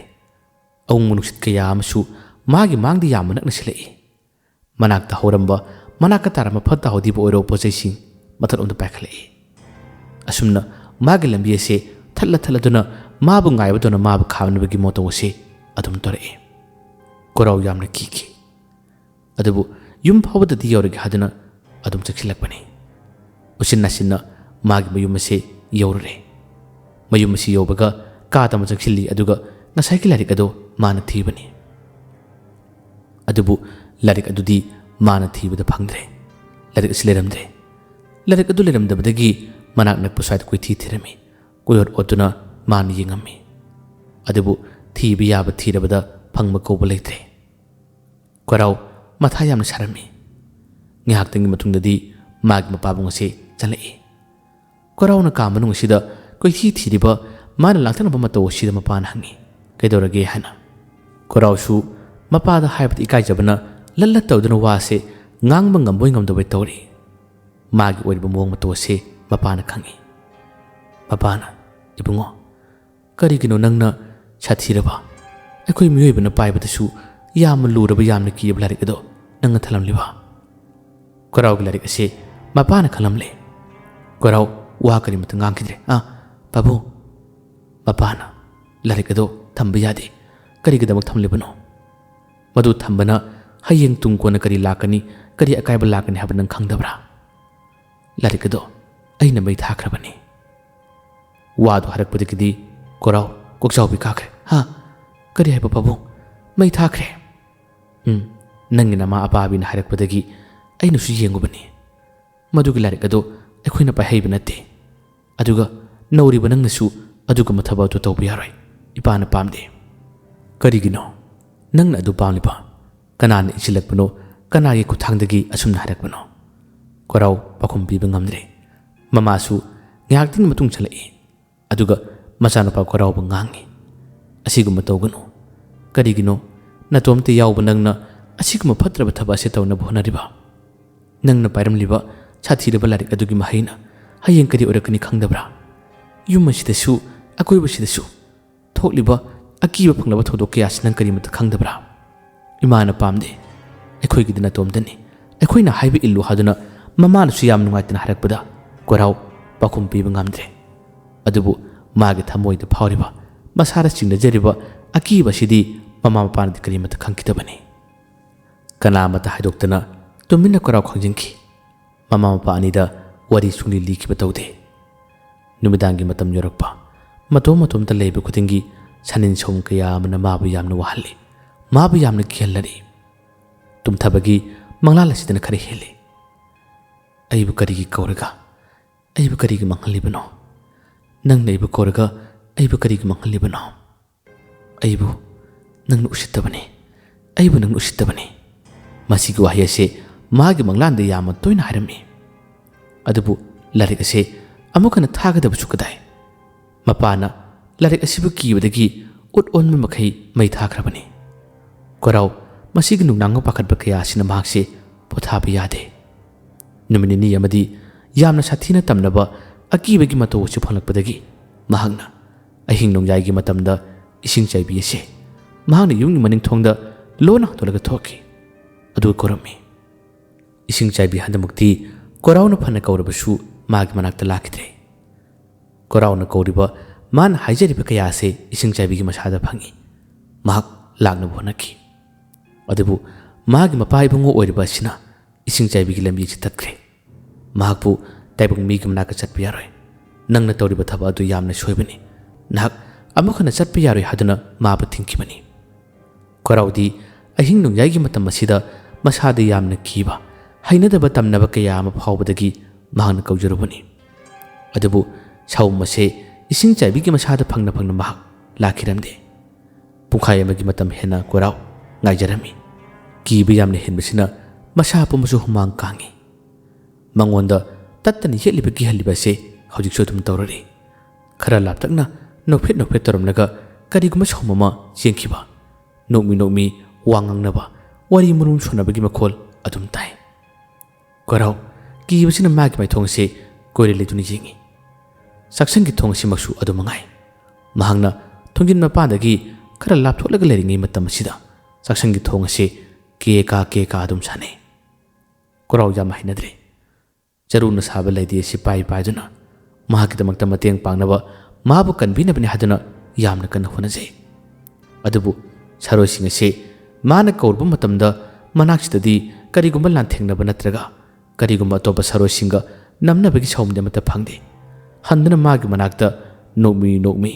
ꯑꯋꯨꯡꯕ ꯅꯨꯡꯁꯤꯠ ꯀꯌꯥ ꯑꯃꯁꯨ ꯃꯥꯒꯤ ꯃꯥꯡꯗ ꯌꯥꯝꯅ ꯅꯛꯅꯁꯤꯜꯂꯛꯏ꯫ ꯃꯅꯥꯛꯇ ꯍꯧꯔꯝꯕ, ꯃꯅꯥꯛꯇ ꯇꯥꯔꯝꯕ ꯐꯠꯇ ꯍꯥꯎꯗꯤꯕꯨ ꯑꯣꯏꯔꯣ ꯄꯣꯠ ꯆꯩꯁꯤꯡ ꯃꯊꯛꯂꯣꯝꯗ ꯄꯥꯏꯈꯠꯂꯛꯏ꯫ ꯑꯁꯨꯝꯅ ꯃꯥꯒꯤ ꯂꯝꯕꯤ ꯑꯁꯤ ꯊꯠꯂ ꯊꯠꯂꯗꯨꯅ ꯃꯥꯕꯨ ꯉꯥꯏꯕꯗꯧꯅ ꯃꯥꯕꯨ ꯈꯥꯝꯅꯕꯒꯤ ꯃꯇꯧ ꯑꯁꯤ ꯑꯗꯨꯝ ꯇꯧꯔꯛꯏ꯫ ꯀꯣꯔꯥꯎ ꯌꯥꯝꯅ ꯀꯤꯈꯤ꯫ ꯑꯗꯨꯕꯨ ꯌꯨꯝ ꯐꯥꯎꯕꯗꯗꯤ ꯌꯧꯔꯒꯦ ꯍꯥꯏꯗꯨꯅ ꯑꯗꯨꯝ ꯆꯪꯁꯤꯜꯂꯛꯄꯅꯤ꯫ ꯎꯆꯤꯟ ꯅꯥꯆꯤꯟꯅ ꯃꯥꯒꯤ ꯃꯌꯨꯝ ꯑꯁꯤ ꯌꯧꯔꯨꯔꯦ꯫ ꯃꯌꯨꯝ ꯑꯁꯤ ꯌꯧꯕꯒ ꯀꯥ ꯇꯝꯕ ꯆꯪꯁꯤꯜꯂꯤ, ꯑꯗꯨꯒ ꯉꯁꯥꯏꯒꯤ ꯂꯥꯏꯔꯤꯛ ꯑꯗꯨ ꯃꯥꯅ ꯊꯤꯕꯅꯤ꯫ ꯑꯗꯨꯕꯨ ꯂꯥꯏꯔꯤꯛ ꯑꯗꯨꯗꯤ ꯃꯥꯅ ꯊꯤꯕꯗ ꯐꯪꯗ꯭ꯔꯦ꯫ ꯂꯥꯏꯔꯤꯛ ꯑꯁꯤ ꯂꯩꯔꯝꯗ꯭ꯔꯦ꯫ ꯂꯥꯏꯔꯤꯛ ꯑꯗꯨ ꯂꯩꯔꯝꯗꯕꯗꯒꯤ ꯃꯅꯥꯛ ꯅꯛꯄ ꯁ꯭ꯋꯥꯏꯗ ꯀꯣꯏꯊꯤ ꯊꯤꯔꯝꯃꯤ꯫ ꯀꯣꯏꯑꯣꯠ ꯑꯣꯠꯇꯨꯅ ꯃꯥꯅ ꯌꯦꯡꯉꯝꯃꯤ꯫ ꯑꯗꯨꯕꯨ ꯊꯤꯕ ꯌꯥꯕ ꯊꯤꯔꯕꯗ ꯐꯪꯕ ꯀꯧꯕ ꯂꯩꯇ꯭ꯔꯦ꯫ ꯀꯣꯔꯥꯎ ꯃꯊꯥ ꯌꯥꯝꯅ ꯁꯥꯔꯝꯃꯤ꯫ ꯉꯥꯏꯍꯥꯛꯇꯪꯒꯤ ꯃꯇꯨꯡꯗꯗꯤ ꯃꯥꯒꯤ ꯃꯄꯥꯕꯨꯡ ꯑꯁꯤ ꯆꯪꯂꯛꯏ꯫ ꯀꯣꯔꯥꯎꯅ ꯀꯥ ꯃꯅꯨꯡ ꯑꯁꯤꯗ ꯀꯣꯏꯊꯤ ꯊꯤꯔꯤꯕ ꯃꯥꯅ ꯂꯥꯡꯇꯛꯅꯕ ꯃꯇꯧ ꯑꯁꯤꯗ ꯃꯄꯥꯅ ꯍꯪꯉꯤ, "ꯀꯩꯗꯧꯔꯒꯦ?" ꯍꯥꯏꯅ꯫ ꯀꯣꯔꯥꯎꯁꯨ ꯃꯄꯥꯗ ꯍꯥꯏꯕꯗ ꯏꯀꯥꯏꯖꯕꯅ ꯂꯠ ꯂꯠ ꯇꯧꯗꯨꯅ ꯋꯥꯁꯦ ꯉꯥꯡꯕ ꯉꯝꯕꯣꯏ ꯉꯝꯗꯕꯣꯏ ꯇꯧꯔꯤ꯫ ꯃꯥꯒꯤ ꯑꯣꯏꯔꯤꯕ ꯃꯑꯣꯡ ꯃꯇꯧ ꯑꯁꯤ ꯃꯄꯥꯅ ꯈꯪꯏ꯫ ꯃꯄꯥꯅ, "ꯏꯕꯨꯡꯉꯣ, ꯀꯔꯤꯒꯤꯅꯣ ꯅꯪꯅ ꯁꯥꯊꯤꯔꯕ? ꯑꯩꯈꯣꯏ ꯃꯤꯑꯣꯏꯕꯅ ꯄꯥꯏꯕꯗꯁꯨ ꯌꯥꯝꯅ ꯂꯨꯔꯕ, ꯌꯥꯝꯅ ꯀꯤꯔꯕ ꯂꯥꯏꯔꯤꯛ ꯑꯗꯣ ꯅꯪꯅ ꯊꯝꯂꯝꯂꯤꯕ?" ꯀꯣꯔꯥꯎꯒꯤ ꯂꯥꯏꯔꯤꯛ ꯑꯁꯤ ꯃꯄꯥꯅ ꯈꯪꯂꯝꯂꯦ꯫ ꯀꯣꯔꯥꯎ ꯋꯥ ꯀꯔꯤꯃꯠꯇ ꯉꯥꯡꯈꯤꯗ꯭ꯔꯦ꯫ "ꯑꯥ, ꯄꯥꯕꯨꯡ꯫" ꯃꯄꯥꯅ, "ꯂꯥꯏꯔꯤꯛ ꯑꯗꯣ ꯊꯝꯕ ꯌꯥꯗꯦ꯫ ꯀꯔꯤꯒꯤꯗꯃꯛ ꯊꯝꯂꯤꯕꯅꯣ? ꯃꯗꯨ ꯊꯝꯕꯅ ꯍꯌꯦꯡ ꯇꯨꯡ ꯀꯣꯟꯅ ꯀꯔꯤ ꯂꯥꯛꯀꯅꯤ, ꯀꯔꯤ ꯑꯀꯥꯏꯕ ꯂꯥꯛꯀꯅꯤ ꯍꯥꯏꯕ ꯅꯪ ꯈꯪꯗꯕ꯭ꯔꯥ? ꯂꯥꯏꯔꯤꯛ ꯑꯗꯣ ꯑꯩꯅ ꯃꯩ ꯊꯥꯈ꯭ꯔꯕꯅꯤ꯫" ꯋꯥꯗꯨ ꯍꯥꯏꯔꯛꯄꯗꯒꯤꯗꯤ ꯀꯣꯔꯥꯎ ꯀꯣꯛꯆꯥꯎꯕꯤ ꯀꯥꯈ꯭ꯔꯦ꯫ "ꯍꯥ? ꯀꯔꯤ ꯍꯥꯏꯕ ꯄꯥꯕꯨꯡ? ꯃꯩ ꯊꯥꯈ꯭ꯔꯦ?" "ꯎꯝ, ꯅꯪꯒꯤ ꯅꯃꯥ ꯑꯄꯥꯕꯤꯅ ꯍꯥꯏꯔꯛꯄꯗꯒꯤ ꯑꯩꯅꯁꯨ ꯌꯦꯡꯉꯨꯕꯅꯤ꯫ ꯃꯗꯨꯒꯤ ꯂꯥꯏꯔꯤꯛ ꯑꯗꯣ ꯑꯩꯈꯣꯏꯅ ꯄꯥꯏꯍꯩꯕ ꯅꯠꯇꯦ꯫ ꯑꯗꯨꯒ ꯅꯧꯔꯤꯕ ꯅꯪꯅꯁꯨ ꯑꯗꯨꯒꯨꯝꯕ ꯊꯕꯛ ꯑꯗꯨ ꯇꯧꯕ ꯌꯥꯔꯣꯏ꯫ ꯏꯄꯥꯅ ꯄꯥꯝꯗꯦ꯫" "ꯀꯔꯤꯒꯤꯅꯣ ꯅꯪꯅ ꯑꯗꯨ ꯄꯥꯝꯂꯤꯕ? ꯀꯅꯥꯅ ꯏꯟꯁꯤꯜꯂꯛꯄꯅꯣ? ꯀꯅꯥꯒꯤ ꯈꯨꯠꯊꯥꯡꯗꯒꯤ ꯑꯁꯨꯝꯅ ꯍꯥꯏꯔꯛꯄꯅꯣ?" ꯀꯣꯔꯥꯎ ꯄꯥꯈꯨꯝ ꯄꯤꯕ ꯉꯝꯗ꯭ꯔꯦ꯫ ꯃꯃꯥꯁꯨ ꯉꯥꯏꯍꯥꯛꯇꯪꯒꯤ ꯃꯇꯨꯡ ꯆꯠꯂꯛꯏ꯫ ꯑꯗꯨꯒ ꯃꯆꯥꯅꯨꯄꯥ ꯀꯣꯔꯥꯎꯕꯨ ꯉꯥꯡꯉꯤ, "ꯑꯁꯤꯒꯨꯝꯕ ꯇꯧꯒꯅꯨ꯫ ꯀꯔꯤꯒꯤꯅꯣ? ꯅꯇꯣꯝꯇ ꯌꯥꯎꯕ ꯅꯪꯅ ꯑꯁꯤꯒꯨꯝꯕ ꯐꯠꯇ꯭ꯔꯕ ꯊꯕꯛ ꯑꯁꯤ ꯇꯧꯅꯕ ꯍꯣꯠꯅꯔꯤꯕ? ꯅꯪꯅ ꯄꯥꯏꯔꯝꯂꯤꯕ ꯁꯥꯊꯤꯔꯕ ꯂꯥꯏꯔꯤꯛ ꯑꯗꯨꯒꯤ ꯃꯍꯩꯅ ꯍꯌꯦꯡ ꯀꯔꯤ ꯑꯣꯏꯔꯛꯀꯅꯤ ꯈꯪꯗꯕ꯭ꯔꯥ? ꯌꯨꯝ ꯑꯁꯤꯗꯁꯨ, ꯑꯀꯣꯏꯕꯁꯤꯗꯁꯨ ꯊꯣꯛꯂꯤꯕ ꯑꯀꯤꯕ ꯐꯪꯂꯕ ꯊꯧꯗꯣꯛ ꯀꯌꯥꯁꯤ ꯅꯪ ꯀꯔꯤꯃꯠꯇ ꯈꯪꯗꯕ꯭ꯔꯥ? ꯏꯃꯥꯅ ꯄꯥꯝꯗꯦ꯫ ꯑꯩꯈꯣꯏꯒꯤꯗꯤ ꯅꯇꯣꯝꯇꯅꯤ꯫ ꯑꯩꯈꯣꯏꯅ ꯍꯥꯏꯕ ꯏꯜꯂꯨ" ꯍꯥꯏꯗꯨꯅ ꯃꯃꯥꯅꯁꯨ ꯌꯥꯝ ꯅꯨꯡꯉꯥꯏꯇꯅ ꯍꯥꯏꯔꯛꯄꯗ ꯀꯣꯔꯥꯎ ꯄꯥꯎꯈꯨꯝ ꯄꯤꯕ ꯉꯝꯗ꯭ꯔꯦ꯫ ꯑꯗꯨꯕꯨ ꯃꯥꯒꯤ ꯊꯃꯣꯏꯗ ꯐꯥꯎꯔꯤꯕ, ꯃꯁꯥꯗ ꯆꯤꯡꯅꯖꯔꯤꯕ ꯑꯀꯤꯕ ꯑꯁꯤꯗꯤ ꯃꯃꯥ ꯃꯄꯥꯅꯗꯤ ꯀꯔꯤꯃꯠꯇ ꯈꯪꯈꯤꯗꯕꯅꯤ꯫ ꯀꯅꯥ ꯑꯃꯠꯇ ꯍꯥꯏꯗꯣꯛꯇꯅ ꯇꯨꯃꯤꯟꯅ ꯀꯣꯔꯥꯎ ꯈꯪꯖꯤꯟꯈꯤ꯫ ꯃꯃꯥ ꯃꯄꯥ ꯑꯅꯤꯗ ꯋꯥꯔꯤ ꯁꯨꯡꯂꯤ ꯂꯤꯈꯤꯕ ꯇꯧꯗꯦ꯫ ꯅꯨꯃꯤꯗꯥꯡꯒꯤ ꯃꯇꯝ ꯌꯧꯔꯛꯄ, ꯃꯇꯣꯝ ꯃꯇꯣꯝꯇ ꯂꯩꯕ ꯈꯨꯗꯤꯡꯒꯤ ꯁꯅꯤꯟ ꯁꯧꯝ ꯀꯌꯥ ꯑꯃꯅ ꯃꯥꯕꯨ ꯌꯥꯝꯅ ꯋꯥꯍꯜꯂꯤ, ꯃꯥꯕꯨ ꯌꯥꯝꯅ ꯀꯤꯍꯜꯂꯔꯤ꯫ ꯇꯨꯝꯊꯕꯒꯤ ꯃꯪꯂꯥꯜ ꯑꯁꯤꯗꯅ ꯈꯔ ꯍꯦꯜꯂꯤ꯫ ꯑꯩꯕꯨ ꯀꯔꯤꯒꯤ ꯀꯧꯔꯒ, ꯑꯩꯕꯨ ꯀꯔꯤꯒꯤ ꯃꯥꯡꯍꯜꯂꯤꯕꯅꯣ? ꯅꯪꯅ ꯑꯩꯕꯨ ꯀꯧꯔꯒ ꯑꯩꯕꯨ ꯀꯔꯤꯒꯤ ꯃꯥꯡꯍꯜꯂꯤꯕꯅꯣ? ꯑꯩꯕꯨ ꯅꯪꯅ ꯎꯁꯤꯠꯇꯕꯅꯤ, ꯑꯩꯕꯨ ꯅꯪꯅ ꯎꯁꯤꯠꯇꯕꯅꯤ꯫ ꯃꯁꯤꯒꯤ ꯋꯥꯍꯩ ꯑꯁꯤ ꯃꯥꯒꯤ ꯃꯪꯂꯥꯟꯗ ꯌꯥꯝꯅ ꯇꯣꯏꯅ ꯍꯥꯏꯔꯝꯃꯤ꯫ ꯑꯗꯨꯕꯨ ꯂꯥꯏꯔꯤꯛ ꯑꯁꯤ ꯑꯃꯨꯛ ꯍꯟꯅ ꯊꯥꯒꯗꯕꯁꯨ ꯀꯗꯥꯏ? ꯃꯄꯥꯅ ꯂꯥꯏꯔꯤꯛ ꯑꯁꯤꯕꯨ ꯀꯤꯕꯗꯒꯤ ꯎꯠ ꯑꯣꯟꯕ ꯃꯈꯩ ꯃꯩ ꯊꯥꯈ꯭ꯔꯕꯅꯤ꯫ ꯀꯣꯔꯥꯎ ꯃꯁꯤꯒꯤ ꯅꯨꯡꯅꯥꯡꯕ ꯄꯥꯈꯠꯄ ꯀꯌꯥ ꯑꯁꯤꯅ ꯃꯍꯥꯛꯁꯦ ꯄꯣꯊꯥꯕ ꯌꯥꯗꯦ꯫ ꯅꯨꯃꯤꯠ ꯅꯤꯅꯤ ꯑꯃꯗꯤ ꯌꯥꯝꯅ ꯁꯥꯊꯤꯅ ꯇꯝꯅꯕ ꯑꯀꯤꯕꯒꯤ ꯃꯇꯧ ꯑꯁꯤ ꯐꯪꯂꯛꯄꯗꯒꯤ ꯃꯍꯥꯛꯅ ꯑꯍꯤꯡ ꯅꯣꯡꯌꯥꯏꯒꯤ ꯃꯇꯝꯗ ꯏꯁꯤꯡ ꯆꯥꯏꯕꯤ ꯑꯁꯤ ꯃꯍꯥꯛꯅ ꯌꯨꯝꯒꯤ ꯃꯅꯤꯡ ꯊꯣꯡꯗ ꯂꯣꯟꯅ ꯍꯥꯡꯗꯣꯛꯂꯒ ꯊꯣꯛꯈꯤ꯫ ꯑꯗꯨꯒ ꯀꯧꯔꯝꯃꯤ꯫ ꯏꯁꯤꯡ ꯆꯥꯏꯕꯤ ꯍꯟꯗꯛꯃꯛꯇꯤ ꯀꯣꯔꯥꯎꯅ ꯐꯅ ꯀꯧꯔꯕꯁꯨ ꯃꯥꯒꯤ ꯃꯅꯥꯛꯇ ꯂꯥꯛꯈꯤꯗ꯭ꯔꯦ꯫ ꯀꯣꯔꯥꯎꯅ ꯀꯧꯔꯤꯕ ꯃꯥꯅ ꯍꯥꯏꯖꯔꯤꯕ ꯀꯌꯥ ꯑꯁꯤ ꯏꯁꯤꯡ ꯆꯥꯏꯕꯤꯒꯤ ꯃꯁꯥꯗ ꯐꯪꯏ꯫ ꯃꯍꯥꯛ ꯂꯥꯛꯅꯕ ꯍꯣꯠꯅꯈꯤ꯫ ꯑꯗꯨꯕꯨ ꯃꯥꯒꯤ ꯃꯄꯥ ꯏꯕꯨꯡꯉꯣ ꯑꯣꯏꯔꯤꯕ ꯑꯁꯤꯅ ꯏꯁꯤꯡ ꯆꯥꯏꯕꯤꯒꯤ ꯂꯝꯕꯤ ꯑꯁꯤ ꯇꯠꯈ꯭ꯔꯦ꯫ ꯃꯍꯥꯛꯄꯨ ꯇꯥꯏꯕꯪ ꯃꯤꯒꯤ ꯃꯅꯥꯛꯇ ꯆꯠꯄ ꯌꯥꯔꯣꯏ꯫ ꯅꯪꯅ ꯇꯧꯔꯤꯕ ꯊꯕꯛ ꯑꯗꯨ ꯌꯥꯝꯅ ꯁꯣꯏꯕꯅꯤ꯫ ꯅꯍꯥꯛ ꯑꯃꯨꯛ ꯍꯟꯅ ꯆꯠꯄ ꯌꯥꯔꯣꯏ ꯍꯥꯏꯗꯨꯅ ꯃꯥꯕꯨ ꯊꯤꯡꯈꯤꯕꯅꯤ꯫ ꯀꯣꯔꯥꯎꯗꯤ ꯑꯍꯤꯡ ꯅꯣꯡꯌꯥꯏꯒꯤ ꯃꯇꯝ ꯑꯁꯤꯗ ꯃꯁꯥꯗ ꯌꯥꯝꯅ ꯀꯤꯕ, ꯍꯩꯅꯗꯕ ꯇꯝꯅꯕ ꯀꯌꯥ ꯑꯃ ꯐꯥꯎꯕꯗꯒꯤ ꯃꯍꯥꯛꯅ ꯀꯧꯖꯔꯨꯕꯅꯤ꯫ ꯑꯗꯨꯕꯨ ꯁꯥꯎꯝ ꯑꯁꯦ ꯏꯁꯤꯡ ꯆꯥꯏꯕꯤꯒꯤ ꯃꯁꯥꯗ ꯐꯪꯅ ꯐꯪꯅ ꯃꯍꯥꯛ ꯂꯥꯛꯈꯤꯔꯝꯗꯦ꯫ ꯄꯨꯡꯈꯥꯏ ꯑꯃꯒꯤ ꯃꯇꯝ ꯍꯦꯟꯅ ꯀꯣꯔꯥꯎ ꯉꯥꯏꯖꯔꯝꯃꯤ꯫ ꯀꯤꯕ ꯌꯥꯝꯅ ꯍꯦꯟꯕꯁꯤꯅ ꯃꯁꯥ ꯄꯨꯝꯕꯁꯨ ꯍꯨꯃꯥꯡ ꯀꯥꯡꯉꯤ꯫ ꯃꯉꯣꯟꯗ ꯇꯠꯇꯅ ꯌꯦꯠꯂꯤꯕ ꯀꯤꯍꯜꯂꯤꯕ ꯑꯁꯦ ꯍꯧꯖꯤꯛꯁꯨ ꯑꯗꯨꯝ ꯇꯧꯔꯔꯤ꯫ ꯈꯔ ꯂꯥꯞꯇꯛꯅ ꯅꯣꯛꯐꯦꯠ ꯅꯣꯛꯐꯦꯠ ꯇꯧꯔꯝꯂꯒ ꯀꯔꯤꯒꯨꯝꯕ ꯁꯥꯎꯝ ꯑꯃ ꯆꯦꯟꯈꯤꯕ, ꯅꯣꯛꯃꯤ ꯅꯣꯛꯃꯤ ꯋꯥ ꯉꯥꯡꯅꯕ, ꯋꯥꯔꯤ ꯃꯔꯨꯝ ꯁꯣꯟꯅꯕꯒꯤ ꯃꯈꯣꯜ ꯑꯗꯨꯝ ꯇꯥꯏ꯫ ꯀꯣꯔꯥꯎ ꯀꯤꯕꯁꯤꯅ ꯃꯥꯒꯤ ꯃꯥꯏꯊꯣꯡ ꯑꯁꯤ ꯀꯣꯏꯔ ꯂꯩꯗꯨꯅ ꯌꯦꯡꯉꯤ꯫ ꯆꯥꯛꯁꯪꯒꯤ ꯊꯣꯡ ꯑꯁꯤꯃꯛꯁꯨ ꯑꯗꯨ ꯃꯉꯥꯏ꯫ ꯃꯍꯥꯛꯅ ꯊꯣꯡꯖꯤꯟ ꯃꯄꯥꯟꯗꯒꯤ ꯈꯔ ꯂꯥꯞꯊꯣꯛꯂꯒ ꯂꯩꯔꯤꯉꯩ ꯃꯇꯝ ꯑꯁꯤꯗ ꯆꯥꯛꯁꯪꯒꯤ ꯊꯣꯡ ꯑꯁꯤ ꯀꯦ ꯀꯥ ꯀꯦ ꯀꯥ ꯑꯗꯨꯝ ꯁꯥꯟꯅꯩ꯫ ꯀꯣꯔꯥꯎ ꯌꯥꯝ ꯍꯩꯅꯗ꯭ꯔꯦ꯫ ꯆꯔꯨꯅ ꯁꯥꯕ ꯂꯩꯗꯤ ꯑꯁꯤ ꯄꯥꯏ ꯄꯥꯏꯗꯨꯅ ꯃꯍꯥꯛꯀꯤꯗꯃꯛꯇ ꯃꯇꯦꯡ ꯄꯥꯡꯅꯕ, ꯃꯥꯕꯨ ꯀꯟꯕꯤꯅꯕꯅꯤ ꯍꯥꯏꯗꯨꯅ ꯌꯥꯝꯅ ꯀꯟꯅ ꯍꯣꯠꯅꯖꯩ꯫ ꯑꯗꯨꯕꯨ ꯁꯥꯔꯣꯏꯁꯤꯡ ꯑꯁꯤ ꯃꯥꯅ ꯀꯧꯔꯨꯕ ꯃꯇꯝꯗ ꯃꯅꯥꯛꯁꯤꯗꯗꯤ ꯀꯔꯤꯒꯨꯝꯕ ꯂꯥꯟꯊꯦꯡꯅꯕ ꯅꯠꯇ꯭ꯔꯒ ꯀꯔꯤꯒꯨꯝꯕ ꯑꯇꯣꯞꯄ ꯁꯥꯔꯣꯏꯁꯤꯡꯒ ꯅꯝꯅꯕꯒꯤ ꯁꯥꯎꯝꯗꯤ ꯑꯃꯠꯇ ꯐꯪꯗꯦ꯫ ꯍꯟꯗꯨꯅ ꯃꯥꯒꯤ ꯃꯅꯥꯛꯇ ꯅꯣꯛꯃꯤ ꯅꯣꯛꯃꯤ,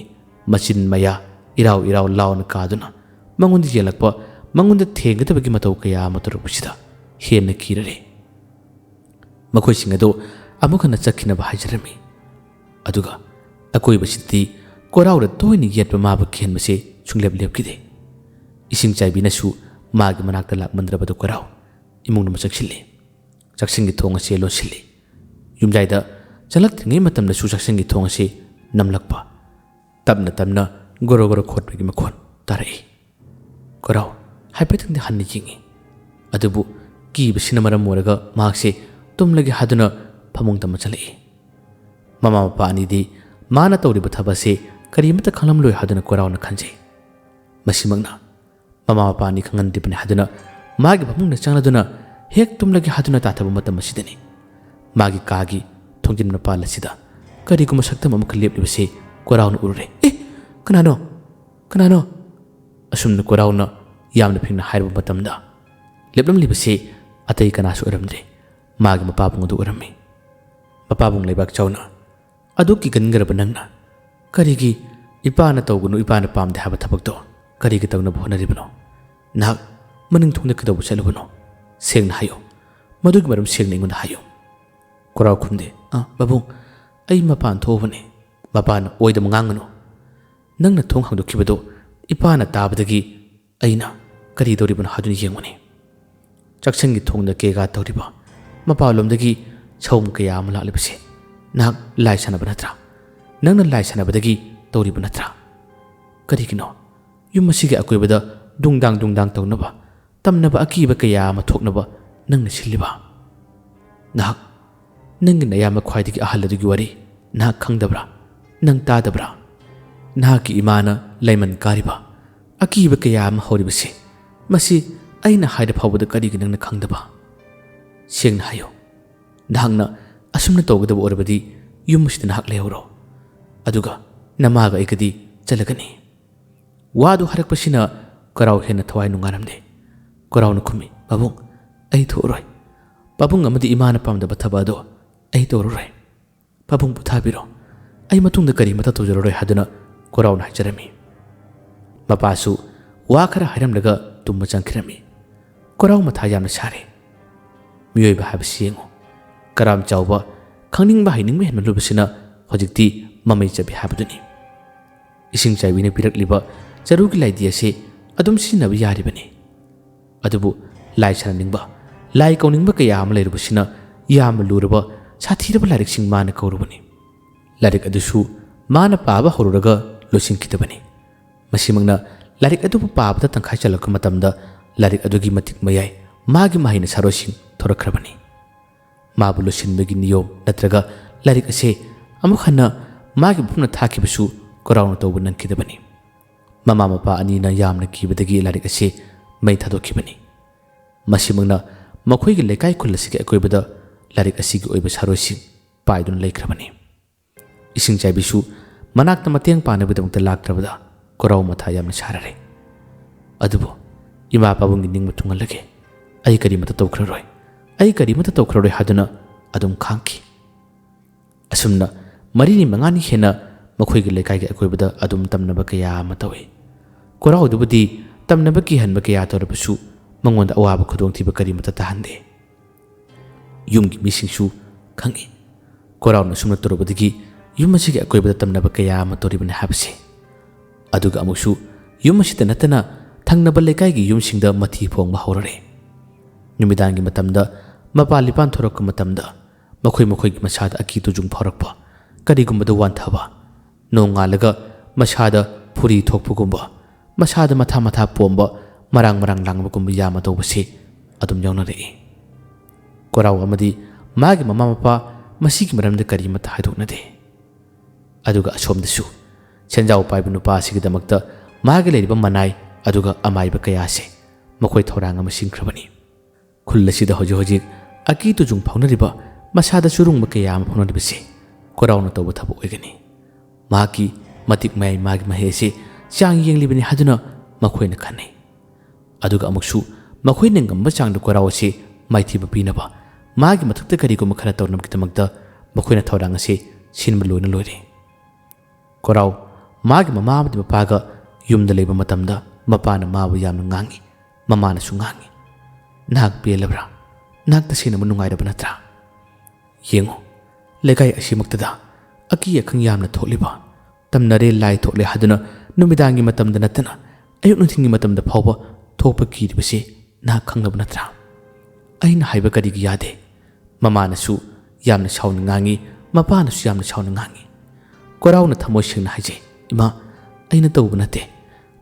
ꯃꯆꯤꯟ ꯃꯌꯥ ꯏꯔꯥꯎ ꯏꯔꯥꯎ ꯂꯥꯎꯅ ꯀꯥꯗꯨꯅ ꯃꯉꯣꯟꯗ ꯌꯦꯜꯂꯛꯄ, ꯃꯉꯣꯟꯗ ꯊꯦꯡꯒꯗꯕꯒꯤ ꯃꯇꯧ ꯀꯌꯥ ꯑꯃ ꯇꯧꯔꯛꯄꯁꯤꯗ ꯍꯦꯟꯅ ꯀꯤꯔꯔꯦ꯫ ꯃꯈꯣꯏꯁꯤꯡ ꯑꯗꯨ ꯑꯃꯨꯛ ꯍꯟꯅ ꯆꯠꯈꯤꯅꯕ ꯍꯥꯏꯖꯔꯝꯃꯤ꯫ ꯑꯗꯨꯒ ꯑꯀꯣꯏꯕꯁꯤꯗꯗꯤ ꯀꯣꯔꯥꯎꯗ ꯇꯣꯏꯅ ꯌꯦꯠꯄ ꯃꯥꯕꯨ ꯀꯤꯍꯟꯕꯁꯦ ꯁꯨꯡꯂꯦꯞ ꯂꯦꯞꯈꯤꯗꯦ꯫ ꯏꯁꯤꯡ ꯆꯥꯏꯕꯤꯅꯁꯨ ꯃꯥꯒꯤ ꯃꯅꯥꯛꯇ ꯂꯥꯛꯃꯟꯗ꯭ꯔꯕꯗꯨ ꯀꯣꯔꯥꯎ ꯏꯃꯨꯡꯗ ꯑꯃꯨꯛ ꯆꯪꯁꯤꯜꯂꯤ꯫ ꯆꯥꯛꯁꯪꯒꯤ ꯊꯣꯡ ꯑꯁꯦ ꯂꯣꯟꯁꯤꯜꯂꯤ꯫ ꯌꯨꯝꯌꯥꯏꯗ ꯆꯪꯂꯛꯇ꯭ꯔꯤꯉꯩ ꯃꯇꯝꯗꯁꯨ ꯆꯥꯛꯁꯪꯒꯤ ꯊꯣꯡ ꯑꯁꯤ ꯅꯝꯂꯛꯄ, ꯇꯞꯅ ꯇꯞꯅ ꯒꯣꯔꯣ ꯒꯣꯔꯣ ꯈꯣꯠꯄꯒꯤ ꯃꯈꯣꯟ ꯇꯥꯔꯛꯏ꯫ ꯀꯣꯔꯥꯎ ꯍꯥꯏꯐꯦꯠꯇꯪꯗꯤ ꯍꯟꯅ ꯌꯦꯡꯉꯤ꯫ ꯑꯗꯨꯕꯨ ꯀꯤꯕꯁꯤꯅ ꯃꯔꯝ ꯑꯣꯏꯔꯒ ꯃꯍꯥꯛꯁꯦ ꯇꯨꯝꯂꯒꯦ ꯍꯥꯏꯗꯨꯅ ꯐꯃꯨꯡꯗ ꯑꯃ ꯆꯠꯂꯛꯏ꯫ ꯃꯃꯥ ꯃꯄꯥ ꯑꯅꯤꯗꯤ ꯃꯥꯅ ꯇꯧꯔꯤꯕ ꯊꯕꯛ ꯑꯁꯤ ꯀꯔꯤꯃꯠꯇ ꯈꯪꯂꯝꯂꯣꯏ ꯍꯥꯏꯗꯨꯅ ꯀꯣꯔꯥꯎꯅ ꯈꯟꯖꯩ꯫ ꯃꯁꯤꯃꯛꯅ ꯃꯃꯥ ꯃꯄꯥ ꯑꯅꯤ ꯈꯪꯍꯟꯗ꯭ꯔꯤꯕꯅꯤ ꯍꯥꯏꯗꯨꯅ ꯃꯥꯒꯤ ꯐꯃꯨꯡꯗ ꯆꯪꯂꯗꯨꯅ ꯍꯦꯛ ꯇꯨꯝꯂꯒꯦ ꯍꯥꯏꯗꯨꯅ ꯇꯥꯊꯕ ꯃꯇꯝ ꯑꯁꯤꯗꯅꯤ ꯃꯥꯒꯤ ꯀꯥꯒꯤ ꯊꯣꯡꯖꯤꯟ ꯃꯄꯥꯜ ꯑꯁꯤꯗ ꯀꯔꯤꯒꯨꯝꯕ ꯁꯛꯇꯝ ꯑꯃꯈꯛ ꯂꯦꯞꯂꯤꯕꯁꯤ ꯀꯣꯔꯥꯎꯅ ꯎꯔꯨꯔꯦ꯫ "ꯑꯦ, ꯀꯅꯥꯅꯣ? ꯀꯅꯥꯅꯣ?" ꯑꯁꯨꯝꯅ ꯀꯣꯔꯥꯎꯅ ꯌꯥꯝꯅ ꯐꯤꯡꯅ ꯍꯥꯏꯔꯨꯕ ꯃꯇꯝꯗ ꯂꯦꯞꯂꯝꯂꯤꯕꯁꯤ ꯑꯇꯩ ꯀꯅꯥꯁꯨ ꯑꯣꯏꯔꯝꯗ꯭ꯔꯦ, ꯃꯥꯒꯤ ꯃꯄꯥꯕꯨꯡ ꯑꯗꯨ ꯑꯣꯏꯔꯝꯃꯤ꯫ "ꯃꯄꯥꯕꯨꯡ ꯂꯩꯕꯥꯛ ꯆꯥꯎꯅ, ꯑꯗꯨ ꯀꯤꯒꯟꯈ꯭ꯔꯕ ꯅꯪꯅ ꯀꯔꯤꯒꯤ ꯏꯄꯥꯅ ꯇꯧꯒꯅꯨ, ꯏꯄꯥꯅ ꯄꯥꯝꯗꯦ ꯍꯥꯏꯕ ꯊꯕꯛꯇꯣ ꯀꯔꯤꯒꯤ ꯇꯧꯅꯕ ꯍꯣꯠꯅꯔꯤꯕꯅꯣ? ꯅꯍꯥꯛ ꯃꯅꯤꯡ ꯊꯣꯡꯗ ꯀꯩꯗꯧꯕ ꯆꯠꯂꯨꯕꯅꯣ? ꯁꯦꯡꯅ ꯍꯥꯏꯌꯨ꯫ ꯃꯗꯨꯒꯤ ꯃꯔꯝ ꯁꯦꯡꯅ ꯑꯩꯉꯣꯟꯗ ꯍꯥꯏꯌꯨ꯫" ꯀꯣꯔꯥꯎ ꯈꯨꯝꯗꯦ꯫ "ꯑ, ꯄꯥꯕꯨꯡ, ꯑꯩ ꯃꯄꯥꯟ ꯊꯣꯛꯎꯕꯅꯤ꯫ ꯃꯄꯥꯅ ꯑꯣꯏꯗꯕ ꯉꯥꯡꯒꯅꯨ꯫ ꯅꯪꯅ ꯊꯣꯡ ꯍꯥꯡꯗꯣꯛꯈꯤꯕꯗꯨ ꯏꯄꯥꯅ ꯇꯥꯕꯗꯒꯤ ꯑꯩꯅ ꯀꯔꯤ ꯇꯧꯔꯤꯕꯅꯣ ꯍꯥꯏꯗꯨꯅ ꯌꯦꯡꯕꯅꯤ꯫ ꯆꯥꯛꯁꯪꯒꯤ ꯊꯣꯡꯗ ꯀꯦꯒꯥ ꯇꯧꯔꯤꯕ ꯃꯄꯥꯟꯂꯣꯝꯗꯒꯤ ꯁꯑꯣꯝ ꯀꯌꯥ ꯑꯃ ꯂꯥꯛꯂꯤꯕꯁꯦ ꯅꯍꯥꯛ ꯂꯥꯏ ꯁꯥꯟꯅꯕ ꯅꯠꯇ꯭ꯔꯥ? ꯅꯪꯅ ꯂꯥꯏ ꯁꯥꯟꯅꯕꯗꯒꯤ ꯇꯧꯔꯤꯕ ꯅꯠꯇ꯭ꯔꯥ? ꯀꯔꯤꯒꯤꯅꯣ ꯌꯨꯝ ꯑꯁꯤꯒꯤ ꯑꯀꯣꯏꯕꯗ ꯗꯨꯡꯗꯥꯡ ꯗꯨꯡꯗꯥꯡ ꯇꯧꯅꯕ, ꯇꯝꯅꯕ ꯑꯀꯤꯕ ꯀꯌꯥ ꯑꯃ ꯊꯣꯛꯅꯕ ꯅꯪꯅ ꯁꯤꯜꯂꯤꯕ? ꯅꯍꯥꯛ ꯅꯪꯒꯤ ꯅꯌꯥꯝꯕ ꯈ꯭ꯋꯥꯏꯗꯒꯤ ꯑꯍꯜ ꯑꯗꯨꯒꯤ ꯋꯥꯔꯤ ꯅꯍꯥꯛ ꯈꯪꯗꯕ꯭ꯔꯥ? ꯅꯪ ꯇꯥꯗꯕ꯭ꯔꯥ? ꯅꯍꯥꯛꯀꯤ ꯏꯃꯥꯅ ꯂꯩꯃꯟ ꯀꯥꯔꯤꯕ, ꯑꯀꯤꯕ ꯀꯌꯥ ꯑꯃ ꯍꯧꯔꯤꯕꯁꯤ, ꯃꯁꯤ ꯑꯩꯅ ꯍꯥꯏꯔ ꯐꯥꯎꯕꯗ ꯀꯔꯤꯒꯤ ꯅꯪꯅ ꯈꯪꯗꯕ? ꯁꯦꯡꯅ ꯍꯥꯏꯌꯨ, ꯅꯍꯥꯛꯅ ꯑꯁꯨꯝꯅ ꯇꯧꯒꯗꯕ ꯑꯣꯏꯔꯕꯗꯤ ꯌꯨꯝ ꯑꯁꯤꯗ ꯅꯍꯥꯛ ꯂꯩꯍꯧꯔꯣ, ꯑꯗꯨꯒ ꯅꯃꯥꯒ ꯑꯩꯒꯗꯤ ꯆꯠꯂꯒꯅꯤ꯫" ꯋꯥꯗꯨ ꯍꯥꯏꯔꯛꯄꯁꯤꯅ ꯀꯔꯥꯎ ꯍꯦꯟꯅ ꯊꯋꯥꯏ ꯅꯨꯡꯉꯥꯏꯔꯝꯗꯦ꯫ ꯀꯔꯥꯎꯅ ꯈꯨꯝꯃꯤ, "ꯄꯥꯕꯨꯡ, ꯑꯩ ꯊꯣꯛꯑꯔꯣꯏ꯫ ꯄꯥꯕꯨꯡ ꯑꯃꯗꯤ ꯏꯃꯥꯅ ꯄꯥꯝꯗꯕ ꯊꯕꯛ ꯑꯗꯣ ꯑꯩ ꯇꯧꯔꯔꯣꯏ꯫ ꯄꯥꯕꯨꯡ ꯄꯣꯊꯥꯕꯤꯔꯣ꯫ ꯑꯩ ꯃꯇꯨꯡꯗ ꯀꯔꯤꯃꯠꯇ ꯇꯧꯖꯔꯔꯣꯏ" ꯍꯥꯏꯗꯨꯅ ꯀꯣꯔꯥꯎꯅ ꯍꯥꯏꯖꯔꯝꯃꯤ꯫ ꯃꯄꯥꯁꯨ ꯋꯥ ꯈꯔ ꯍꯥꯏꯔꯝꯂꯒ ꯇꯨꯝꯕ ꯆꯪꯈꯤꯔꯝꯃꯤ꯫ ꯀꯣꯔꯥꯎ ꯃꯊꯥ ꯌꯥꯝꯅ ꯁꯥꯔꯦ꯫ ꯃꯤꯑꯣꯏꯕ ꯍꯥꯏꯕꯁꯤ ꯌꯦꯡꯉꯨ, ꯀꯔꯥꯝ ꯆꯥꯎꯕ, ꯈꯪꯅꯤꯡꯕ ꯍꯩꯅꯤꯡꯕ ꯍꯦꯟꯃꯟꯂꯨꯕꯁꯤꯅ ꯍꯧꯖꯤꯛꯇꯤ ꯃꯃꯩ ꯆꯞꯄꯤ ꯍꯥꯏꯕꯗꯨꯅꯤ꯫ ꯏꯁꯤꯡ ꯆꯥꯏꯕꯤꯅ ꯄꯤꯔꯛꯂꯤꯕ ꯆꯔꯨꯒꯤ ꯂꯥꯏꯙꯤ ꯑꯁꯤ ꯑꯗꯨꯝ ꯁꯤꯖꯤꯟꯅꯕ ꯌꯥꯔꯤꯕꯅꯤ꯫ ꯑꯗꯨꯕꯨ ꯂꯥꯏ ꯁꯥꯟꯅꯅꯤꯡꯕ, ꯂꯥꯏ ꯀꯧꯅꯤꯡꯕ ꯀꯌꯥ ꯑꯃ ꯂꯩꯔꯨꯕꯁꯤꯅ ꯌꯥꯝꯅ ꯂꯨꯔꯕ, ꯁꯥꯊꯤꯔꯕ ꯂꯥꯏꯔꯤꯛꯁꯤꯡ ꯃꯥꯅ ꯀꯧꯔꯨꯕꯅꯤ꯫ ꯂꯥꯏꯔꯤꯛ ꯑꯗꯨꯁꯨ ꯃꯥꯅ ꯄꯥꯕ ꯍꯧꯔꯨꯔꯒ ꯂꯣꯏꯁꯤꯟꯈꯤꯗꯕꯅꯤ꯫ ꯃꯁꯤꯃꯛꯅ ꯂꯥꯏꯔꯤꯛ ꯑꯗꯨꯕꯨ ꯄꯥꯕꯗ ꯇꯪꯈꯥꯏ ꯆꯜꯂꯛꯄ ꯃꯇꯝꯗ ꯂꯥꯏꯔꯤꯛ ꯑꯗꯨꯒꯤ ꯃꯇꯤꯛ ꯃꯌꯥꯏ ꯃꯥꯒꯤ ꯃꯍꯩꯅ ꯁꯥꯔꯣꯏꯁꯤꯡ ꯊꯣꯔꯛꯈ꯭ꯔꯕꯅꯤ꯫ ꯃꯥꯕꯨ ꯂꯣꯏꯁꯤꯟꯕꯒꯤ ꯅꯤꯌꯣꯝ ꯅꯠꯇ꯭ꯔꯒ ꯂꯥꯏꯔꯤꯛ ꯑꯁꯦ ꯑꯃꯨꯛ ꯍꯟꯅ ꯃꯥꯒꯤ ꯃꯐꯝꯗ ꯊꯥꯈꯤꯕꯁꯨ ꯀꯣꯔꯥꯎꯅ ꯇꯧꯕ ꯅꯪꯈꯤꯗꯕꯅꯤ꯫ ꯃꯃꯥ ꯃꯄꯥ ꯑꯅꯤꯅ ꯌꯥꯝꯅ ꯀꯤꯕꯗꯒꯤ ꯂꯥꯏꯔꯤꯛ ꯑꯁꯦ ꯃꯩ ꯊꯥꯗꯣꯛꯈꯤꯕꯅꯤ꯫ ꯃꯁꯤꯃꯛꯅ ꯃꯈꯣꯏꯒꯤ ꯂꯩꯀꯥꯏ ꯈꯨꯜ ꯑꯁꯤꯒꯤ ꯑꯀꯣꯏꯕꯗ ꯂꯥꯏꯔꯤꯛ ꯑꯁꯤꯒꯤ ꯑꯣꯏꯕ ꯁꯥꯔꯣꯏꯁꯤꯡ ꯄꯥꯏꯗꯨꯅ ꯂꯩꯈ꯭ꯔꯕꯅꯤ꯫ ꯏꯁꯤꯡ ꯆꯥꯏꯕꯤꯁꯨ ꯃꯅꯥꯛꯇ ꯃꯇꯦꯡ ꯄꯥꯡꯅꯕꯒꯤꯗꯃꯛꯇ ꯂꯥꯛꯇ꯭ꯔꯕꯗ ꯀꯣꯔꯥꯎ ꯃꯊꯥ ꯌꯥꯝꯅ ꯁꯥꯔꯔꯦ꯫ ꯑꯗꯨꯕꯨ ꯏꯃꯥ ꯄꯥꯕꯨꯡꯒꯤ ꯅꯤꯡꯕ ꯊꯨꯡꯍꯜꯂꯒꯦ, ꯑꯩ ꯀꯔꯤꯃꯠꯇ ꯇꯧꯈ꯭ꯔꯔꯣꯏ, ꯑꯩ ꯀꯔꯤꯃꯠꯇ ꯇꯧꯈ꯭ꯔꯔꯣꯏ ꯍꯥꯏꯗꯨꯅ ꯑꯗꯨꯝ ꯈꯥꯡꯈꯤ꯫ ꯑꯁꯨꯝꯅ ꯃꯔꯤꯅꯤ ꯃꯉꯥꯅꯤ ꯍꯦꯟꯅ ꯃꯈꯣꯏꯒꯤ ꯂꯩꯀꯥꯏꯒꯤ ꯑꯀꯣꯏꯕꯗ ꯑꯗꯨꯝ ꯇꯝꯅꯕ ꯀꯌꯥ ꯑꯃ ꯇꯧꯏ꯫ ꯀꯣꯔꯥꯎꯗꯨꯕꯨꯗꯤ ꯇꯝꯅꯕ ꯀꯤꯍꯟꯕ ꯀꯌꯥ ꯇꯧꯔꯕꯁꯨ ꯃꯉꯣꯟꯗ ꯑꯋꯥꯕ ꯈꯨꯗꯣꯡꯊꯤꯕ ꯀꯔꯤꯃꯠꯇ ꯇꯥꯍꯟꯗꯦ꯫ ꯌꯨꯝꯒꯤ ꯃꯤꯁꯤꯡꯁꯨ ꯈꯪꯏ꯫ ꯀꯣꯔꯥꯎꯅ ꯑꯁꯨꯝꯅ ꯇꯧꯔꯨꯕꯗꯒꯤ ꯌꯨꯝ ꯑꯁꯤꯒꯤ ꯑꯀꯣꯏꯕꯗ ꯇꯝꯅꯕ ꯀꯌꯥ ꯑꯃ ꯇꯧꯔꯤꯕꯅꯤ ꯍꯥꯏꯕꯁꯦ꯫ ꯑꯗꯨꯒ ꯑꯃꯨꯛꯁꯨ ꯌꯨꯝ ꯑꯁꯤꯗ ꯅꯠꯇꯅ ꯊꯪꯅꯕ ꯂꯩꯀꯥꯏꯒꯤ ꯌꯨꯝꯁꯤꯡꯗ ꯃꯊꯤ ꯐꯣꯡꯕ ꯍꯧꯔꯔꯦ꯫ ꯅꯨꯃꯤꯗꯥꯡꯒꯤ ꯃꯇꯝꯗ ꯃꯄꯥ ꯂꯤꯄꯥꯟ ꯊꯣꯔꯛꯄ ꯃꯇꯝꯗ ꯃꯈꯣꯏ ꯃꯈꯣꯏꯒꯤ ꯃꯁꯥꯗ ꯑꯀꯤ ꯇꯨꯖꯨꯡ ꯐꯥꯎꯔꯛꯄ, ꯀꯔꯤꯒꯨꯝꯕꯗ ꯋꯥꯟꯊꯕ, ꯅꯣꯡꯉꯥꯜꯂꯒ ꯃꯁꯥꯗ ꯐꯨꯔꯤ ꯊꯣꯛꯄꯒꯨꯝꯕ, ꯃꯁꯥꯗ ꯃꯊꯥ ꯃꯊꯥ ꯄꯣꯝꯕ, ꯃꯔꯥꯡ ꯃꯔꯥꯡ ꯂꯥꯡꯕꯒꯨꯝꯕ ꯌꯥꯝꯅ ꯇꯧꯕꯁꯤ ꯑꯗꯨꯝ ꯌꯥꯎꯅꯔꯛꯏ꯫ ꯀꯣꯔꯥꯎ ꯑꯃꯗꯤ ꯃꯥꯒꯤ ꯃꯃꯥ ꯃꯄꯥ ꯃꯁꯤꯒꯤ ꯃꯔꯝꯗ ꯀꯔꯤꯃꯠꯇ ꯍꯥꯏꯗꯣꯛꯅꯗꯦ꯫ ꯑꯗꯨꯒ ꯑꯁꯣꯝꯗꯁꯨ ꯁꯦꯟꯖꯥꯎ ꯄꯥꯏꯕ ꯅꯨꯄꯥ ꯑꯁꯤꯒꯤꯗꯃꯛꯇ ꯃꯥꯒꯤ ꯂꯩꯔꯤꯕ ꯃꯅꯥꯏ ꯑꯗꯨꯒ ꯑꯃꯥꯏꯕ ꯀꯌꯥꯁꯦ ꯃꯈꯣꯏ ꯊꯧꯔꯥꯡ ꯑꯃ ꯁꯤꯟꯈ꯭ꯔꯕꯅꯤ꯫ ꯈꯨꯜ ꯑꯁꯤꯗ ꯍꯧꯖꯤꯛ ꯍꯧꯖꯤꯛ ꯑꯀꯤ ꯇꯨꯖꯨꯡ ꯐꯥꯎꯅꯔꯤꯕ, ꯃꯁꯥꯗ ꯆꯨꯔꯨꯡꯕ ꯀꯌꯥ ꯑꯃ ꯐꯥꯎꯅꯔꯤꯕꯁꯤ ꯀꯣꯔꯥꯎꯅ ꯇꯧꯕ ꯊꯕꯛ ꯑꯣꯏꯒꯅꯤ꯫ ꯃꯍꯥꯛꯀꯤ ꯃꯇꯤꯛ ꯃꯌꯥꯏ ꯃꯥꯒꯤ ꯃꯍꯩ ꯑꯁꯤ ꯆꯥꯡ ꯌꯦꯡꯂꯤꯕꯅꯤ ꯍꯥꯏꯗꯨꯅ ꯃꯈꯣꯏꯅ ꯈꯟꯅꯩ꯫ ꯑꯗꯨꯒ ꯑꯃꯨꯛꯁꯨ ꯃꯈꯣꯏꯅ ꯉꯝꯕ ꯆꯥꯡꯗ ꯀꯣꯔꯥꯎ ꯑꯁꯤ ꯃꯥꯏꯊꯤꯕ ꯄꯤꯅꯕ, ꯃꯥꯒꯤ ꯃꯊꯛꯇ ꯀꯔꯤꯒꯨꯝꯕ ꯈꯔ ꯇꯧꯅꯕꯒꯤꯗꯃꯛꯇ ꯃꯈꯣꯏꯅ ꯊꯧꯔꯥꯡ ꯑꯁꯤ ꯁꯤꯟꯕ ꯂꯣꯏꯅ ꯂꯣꯏꯔꯦ꯫ ꯀꯣꯔꯥꯎ ꯃꯥꯒꯤ ꯃꯃꯥ ꯑꯃꯗꯤ ꯃꯄꯥꯒ ꯌꯨꯝꯗ ꯂꯩꯕ ꯃꯇꯝꯗ ꯃꯄꯥꯅ ꯃꯥꯕꯨ ꯌꯥꯝꯅ ꯉꯥꯡꯏ, ꯃꯃꯥꯅꯁꯨ ꯉꯥꯡꯏ꯫ "ꯅꯍꯥꯛ ꯄꯦꯜꯂꯕ꯭ꯔꯥ? ꯅꯍꯥꯛ ꯇꯁꯦꯡꯅꯃꯛ ꯅꯨꯡꯉꯥꯏꯔꯕ ꯅꯠꯇ꯭ꯔꯥ?" "ꯌꯦꯡꯉꯨ, ꯂꯩꯀꯥꯏ ꯑꯁꯤꯃꯛꯇꯗ ꯑꯀꯤ ꯑꯈꯪ ꯌꯥꯝꯅ ꯊꯣꯛꯂꯤꯕ, ꯇꯝꯅꯔꯦ ꯂꯥꯏ ꯊꯣꯛꯂꯦ ꯍꯥꯏꯗꯨꯅ ꯅꯨꯃꯤꯗꯥꯡꯒꯤ ꯃꯇꯝꯗ ꯅꯠꯇꯅ ꯑꯌꯨꯛ ꯅꯨꯡꯊꯤꯜꯒꯤ ꯃꯇꯝꯗ ꯐꯥꯎꯕ ꯊꯣꯛꯄ ꯀꯤꯔꯤꯕꯁꯤ ꯅꯍꯥꯛ ꯈꯪꯂꯕ ꯅꯠꯇ꯭ꯔꯥ?" ꯑꯩꯅ ꯍꯥꯏꯕ ꯀꯔꯤꯒꯤ ꯌꯥꯗꯦ? ꯃꯃꯥꯅꯁꯨ ꯌꯥꯝꯅ ꯁꯥꯎꯅ ꯉꯥꯡꯉꯤ, ꯃꯄꯥꯅꯁꯨ ꯌꯥꯝꯅ ꯁꯥꯎꯅ ꯉꯥꯡꯉꯤ꯫ ꯀꯣꯔꯥꯎꯅ ꯊꯃꯣꯏ ꯁꯦꯡꯅ ꯍꯥꯏꯖꯩ, "ꯏꯃꯥ, ꯑꯩꯅ ꯇꯧꯕ ꯅꯠꯇꯦ꯫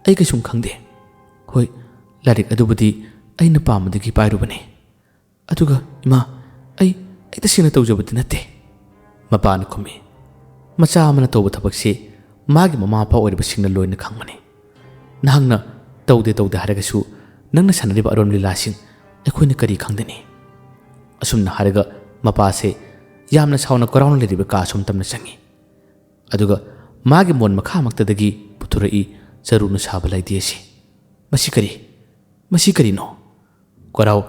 ꯑꯩ ꯀꯩꯁꯨꯝ ꯈꯪꯗꯦ꯫ ꯍꯣꯏ, ꯂꯥꯏꯔꯤꯛ ꯑꯗꯨꯕꯨꯗꯤ ꯑꯩꯅ ꯄꯥꯝꯕꯗꯒꯤ ꯄꯥꯏꯔꯨꯕꯅꯤ꯫ ꯑꯗꯨꯒ ꯏꯃꯥ, ꯑꯩ, ꯑꯩ ꯇꯁꯦꯡꯅ ꯇꯧꯖꯕꯗꯤ ꯅꯠꯇꯦ꯫" ꯃꯄꯥꯅ ꯈꯨꯝꯃꯤ, "ꯃꯆꯥ ꯑꯃꯅ ꯇꯧꯕ ꯊꯕꯛꯁꯤ ꯃꯥꯒꯤ ꯃꯃꯥ ꯃꯄꯥ ꯑꯣꯏꯔꯤꯕꯁꯤꯡꯅ ꯂꯣꯏꯅ ꯈꯪꯕꯅꯤ꯫ ꯅꯍꯥꯛꯅ ꯇꯧꯗꯦ ꯇꯧꯗꯦ ꯍꯥꯏꯔꯒꯁꯨ ꯅꯪꯅ ꯁꯥꯟꯅꯔꯤꯕ ꯑꯔꯣꯝ ꯂꯤꯂꯥꯁꯤꯡ ꯑꯩꯈꯣꯏꯅ ꯀꯔꯤ ꯈꯪꯗꯅꯤ?" ꯑꯁꯨꯝꯅ ꯍꯥꯏꯔꯒ ꯃꯄꯥꯁꯦ ꯌꯥꯝꯅ ꯁꯥꯎꯅ ꯀꯣꯔꯥꯎꯅ ꯂꯩꯔꯤꯕ ꯀꯥ ꯑꯁꯣꯝ ꯇꯝꯅ ꯆꯪꯉꯤ꯫ ꯑꯗꯨꯒ ꯃꯥꯒꯤ ꯃꯣꯟ ꯃꯈꯥꯃꯛꯇꯗꯒꯤ ꯄꯨꯊꯣꯔꯛꯏ ꯆꯔꯨꯅ ꯁꯥꯕ ꯂꯥꯏꯙꯤ ꯑꯁꯤ꯫ "ꯃꯁꯤ ꯀꯔꯤ? ꯃꯁꯤ ꯀꯔꯤꯅꯣ?" ꯀꯣꯔꯥꯎ,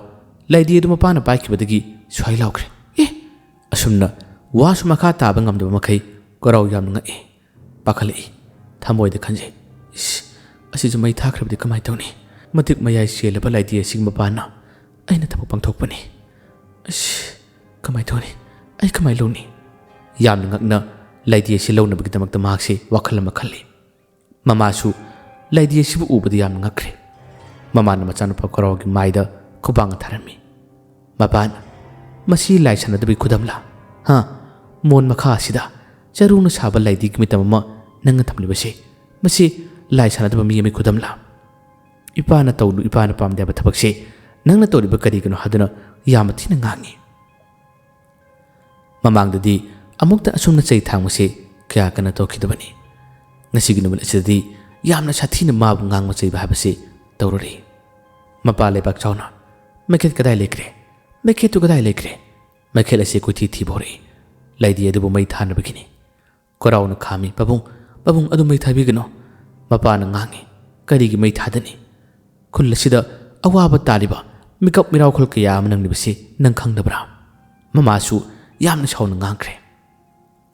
ꯂꯥꯏꯙꯤ ꯑꯗꯨ ꯃꯄꯥꯅ ꯄꯥꯏꯈꯤꯕꯗꯒꯤ ꯁ꯭ꯋꯥꯏ ꯂꯥꯎꯈ꯭ꯔꯦ꯫ "ꯑꯦ!" ꯑꯁꯨꯝꯅ ꯋꯥꯁꯨ ꯃꯈꯥ ꯇꯥꯕ ꯉꯝꯗꯕ ꯃꯈꯩ ꯀꯣꯔꯥꯎ ꯌꯥꯝꯅ ꯉꯛꯏ, ꯄꯥꯈꯠꯂꯛꯏ꯫ ꯊꯃꯣꯏꯗ ꯈꯟꯖꯩ, "ꯏꯁ, ꯑꯁꯤꯁꯨ ꯃꯩ ꯊꯥꯈ꯭ꯔꯕꯗꯤ ꯀꯃꯥꯏꯅ ꯇꯧꯅꯤ? ꯃꯇꯤꯛ ꯃꯌꯥꯏ ꯆꯦꯜꯂꯕ ꯂꯥꯏꯙꯤ ꯑꯁꯤꯒꯤ ꯃꯄꯥꯅ ꯑꯩꯅ ꯊꯕꯛ ꯄꯥꯡꯊꯣꯛꯄꯅꯤ꯫ ꯑꯁ, ꯀꯃꯥꯏꯅ ꯇꯧꯅꯤ? ꯑꯩ ꯀꯃꯥꯏꯅ ꯂꯧꯅꯤ?" ꯌꯥꯝꯅ ꯉꯛꯅ ꯂꯥꯏꯙꯤ ꯑꯁꯤ ꯂꯧꯅꯕꯒꯤꯗꯃꯛꯇ ꯃꯍꯥꯛꯁꯤ ꯋꯥꯈꯜ ꯑꯃ ꯈꯜꯂꯤ꯫ ꯃꯃꯥꯁꯨ ꯂꯥꯏꯙꯤ ꯑꯁꯤꯕꯨ ꯎꯕꯗ ꯌꯥꯝꯅ ꯉꯛꯈ꯭ꯔꯦ꯫ ꯃꯃꯥꯅ ꯃꯆꯥꯅꯨꯄꯥ ꯀꯣꯔꯥꯎꯒꯤ ꯃꯥꯏꯗ ꯈꯨꯕꯥꯡ ꯊꯥꯔꯝꯃꯤ꯫ ꯃꯄꯥꯅ, "ꯃꯁꯤ ꯂꯥꯏ ꯁꯥꯟꯅꯗꯕꯒꯤ ꯈꯨꯗꯝꯂꯥ? ꯍꯥ? ꯃꯣꯟ ꯃꯈꯥ ꯑꯁꯤꯗ ꯆꯔꯨꯅ ꯁꯥꯕ ꯂꯥꯏꯙꯤꯒꯤ ꯃꯤꯇꯝ ꯑꯃ ꯅꯪꯅ ꯊꯝꯂꯤꯕꯁꯤ, ꯃꯁꯤ ꯂꯥꯏ ꯁꯥꯟꯅꯗꯕ ꯃꯤ ꯑꯃꯒꯤ ꯈꯨꯗꯝꯂꯥ? ꯏꯄꯥꯅ ꯇꯧꯅꯨ, ꯏꯄꯥꯅ ꯄꯥꯝꯗꯦ ꯍꯥꯏꯕ ꯊꯕꯛꯁꯤ ꯅꯪꯅ ꯇꯧꯔꯤꯕ ꯀꯔꯤꯒꯤꯅꯣ?" ꯍꯥꯏꯗꯨꯅ ꯌꯥꯝꯅ ꯊꯤꯅ ꯉꯥꯡꯉꯤ꯫ ꯃꯃꯥꯡꯗꯗꯤ ꯑꯃꯨꯛꯇ ꯑꯁꯨꯝꯅ ꯆꯩ ꯊꯥꯡꯕꯁꯤ ꯀꯌꯥ ꯀꯟꯅ ꯇꯧꯈꯤꯗꯕꯅꯤ꯫ ꯉꯁꯤꯒꯤ ꯅꯨꯃꯤꯠ ꯑꯁꯤꯗꯗꯤ ꯌꯥꯝꯅ ꯁꯥꯊꯤꯅ ꯃꯥꯕꯨ ꯉꯥꯡꯕ ꯆꯩꯕ ꯍꯥꯏꯕꯁꯤ ꯇꯧꯔꯨꯔꯦ꯫ ꯃꯄꯥ ꯂꯩꯕꯥꯛ ꯆꯥꯎꯅ, "ꯃꯩꯈꯦꯠ ꯀꯗꯥꯏ ꯂꯩꯈ꯭ꯔꯦ? ꯃꯩꯈꯦꯠꯇꯨ ꯀꯗꯥꯏ ꯂꯩꯈ꯭ꯔꯦ? ꯃꯩꯈꯦꯠ ꯑꯁꯤ ꯀꯣꯏꯊꯤ ꯊꯤꯕ ꯍꯧꯔꯛꯏ꯫ ꯂꯥꯏꯙꯤ ꯑꯗꯨꯕꯨ ꯃꯩ ꯊꯥꯅꯕꯒꯤꯅꯤ꯫" ꯀꯣꯔꯥꯎꯅ ꯈꯥꯝꯃꯤ, "ꯄꯥꯕꯨꯡ, ꯄꯥꯕꯨꯡ, ꯑꯗꯨ ꯃꯩ ꯊꯥꯕꯤꯒꯅꯨ꯫" ꯃꯄꯥꯅ ꯉꯥꯡꯉꯤ, "ꯀꯔꯤꯒꯤ ꯃꯩ ꯊꯥꯗꯅꯤ? ꯈꯨꯜ ꯑꯁꯤꯗ ꯑꯋꯥꯕ ꯇꯥꯔꯤꯕ ꯃꯤꯀꯞ ꯃꯤꯔꯥꯎꯈꯣꯜ ꯀꯌꯥ ꯑꯃ ꯅꯪꯂꯤꯕꯁꯤ ꯅꯪ ꯈꯪꯗꯕ꯭ꯔꯥ?" ꯃꯃꯥꯁꯨ ꯌꯥꯝꯅ ꯁꯥꯎꯅ ꯉꯥꯡꯈ꯭ꯔꯦ꯫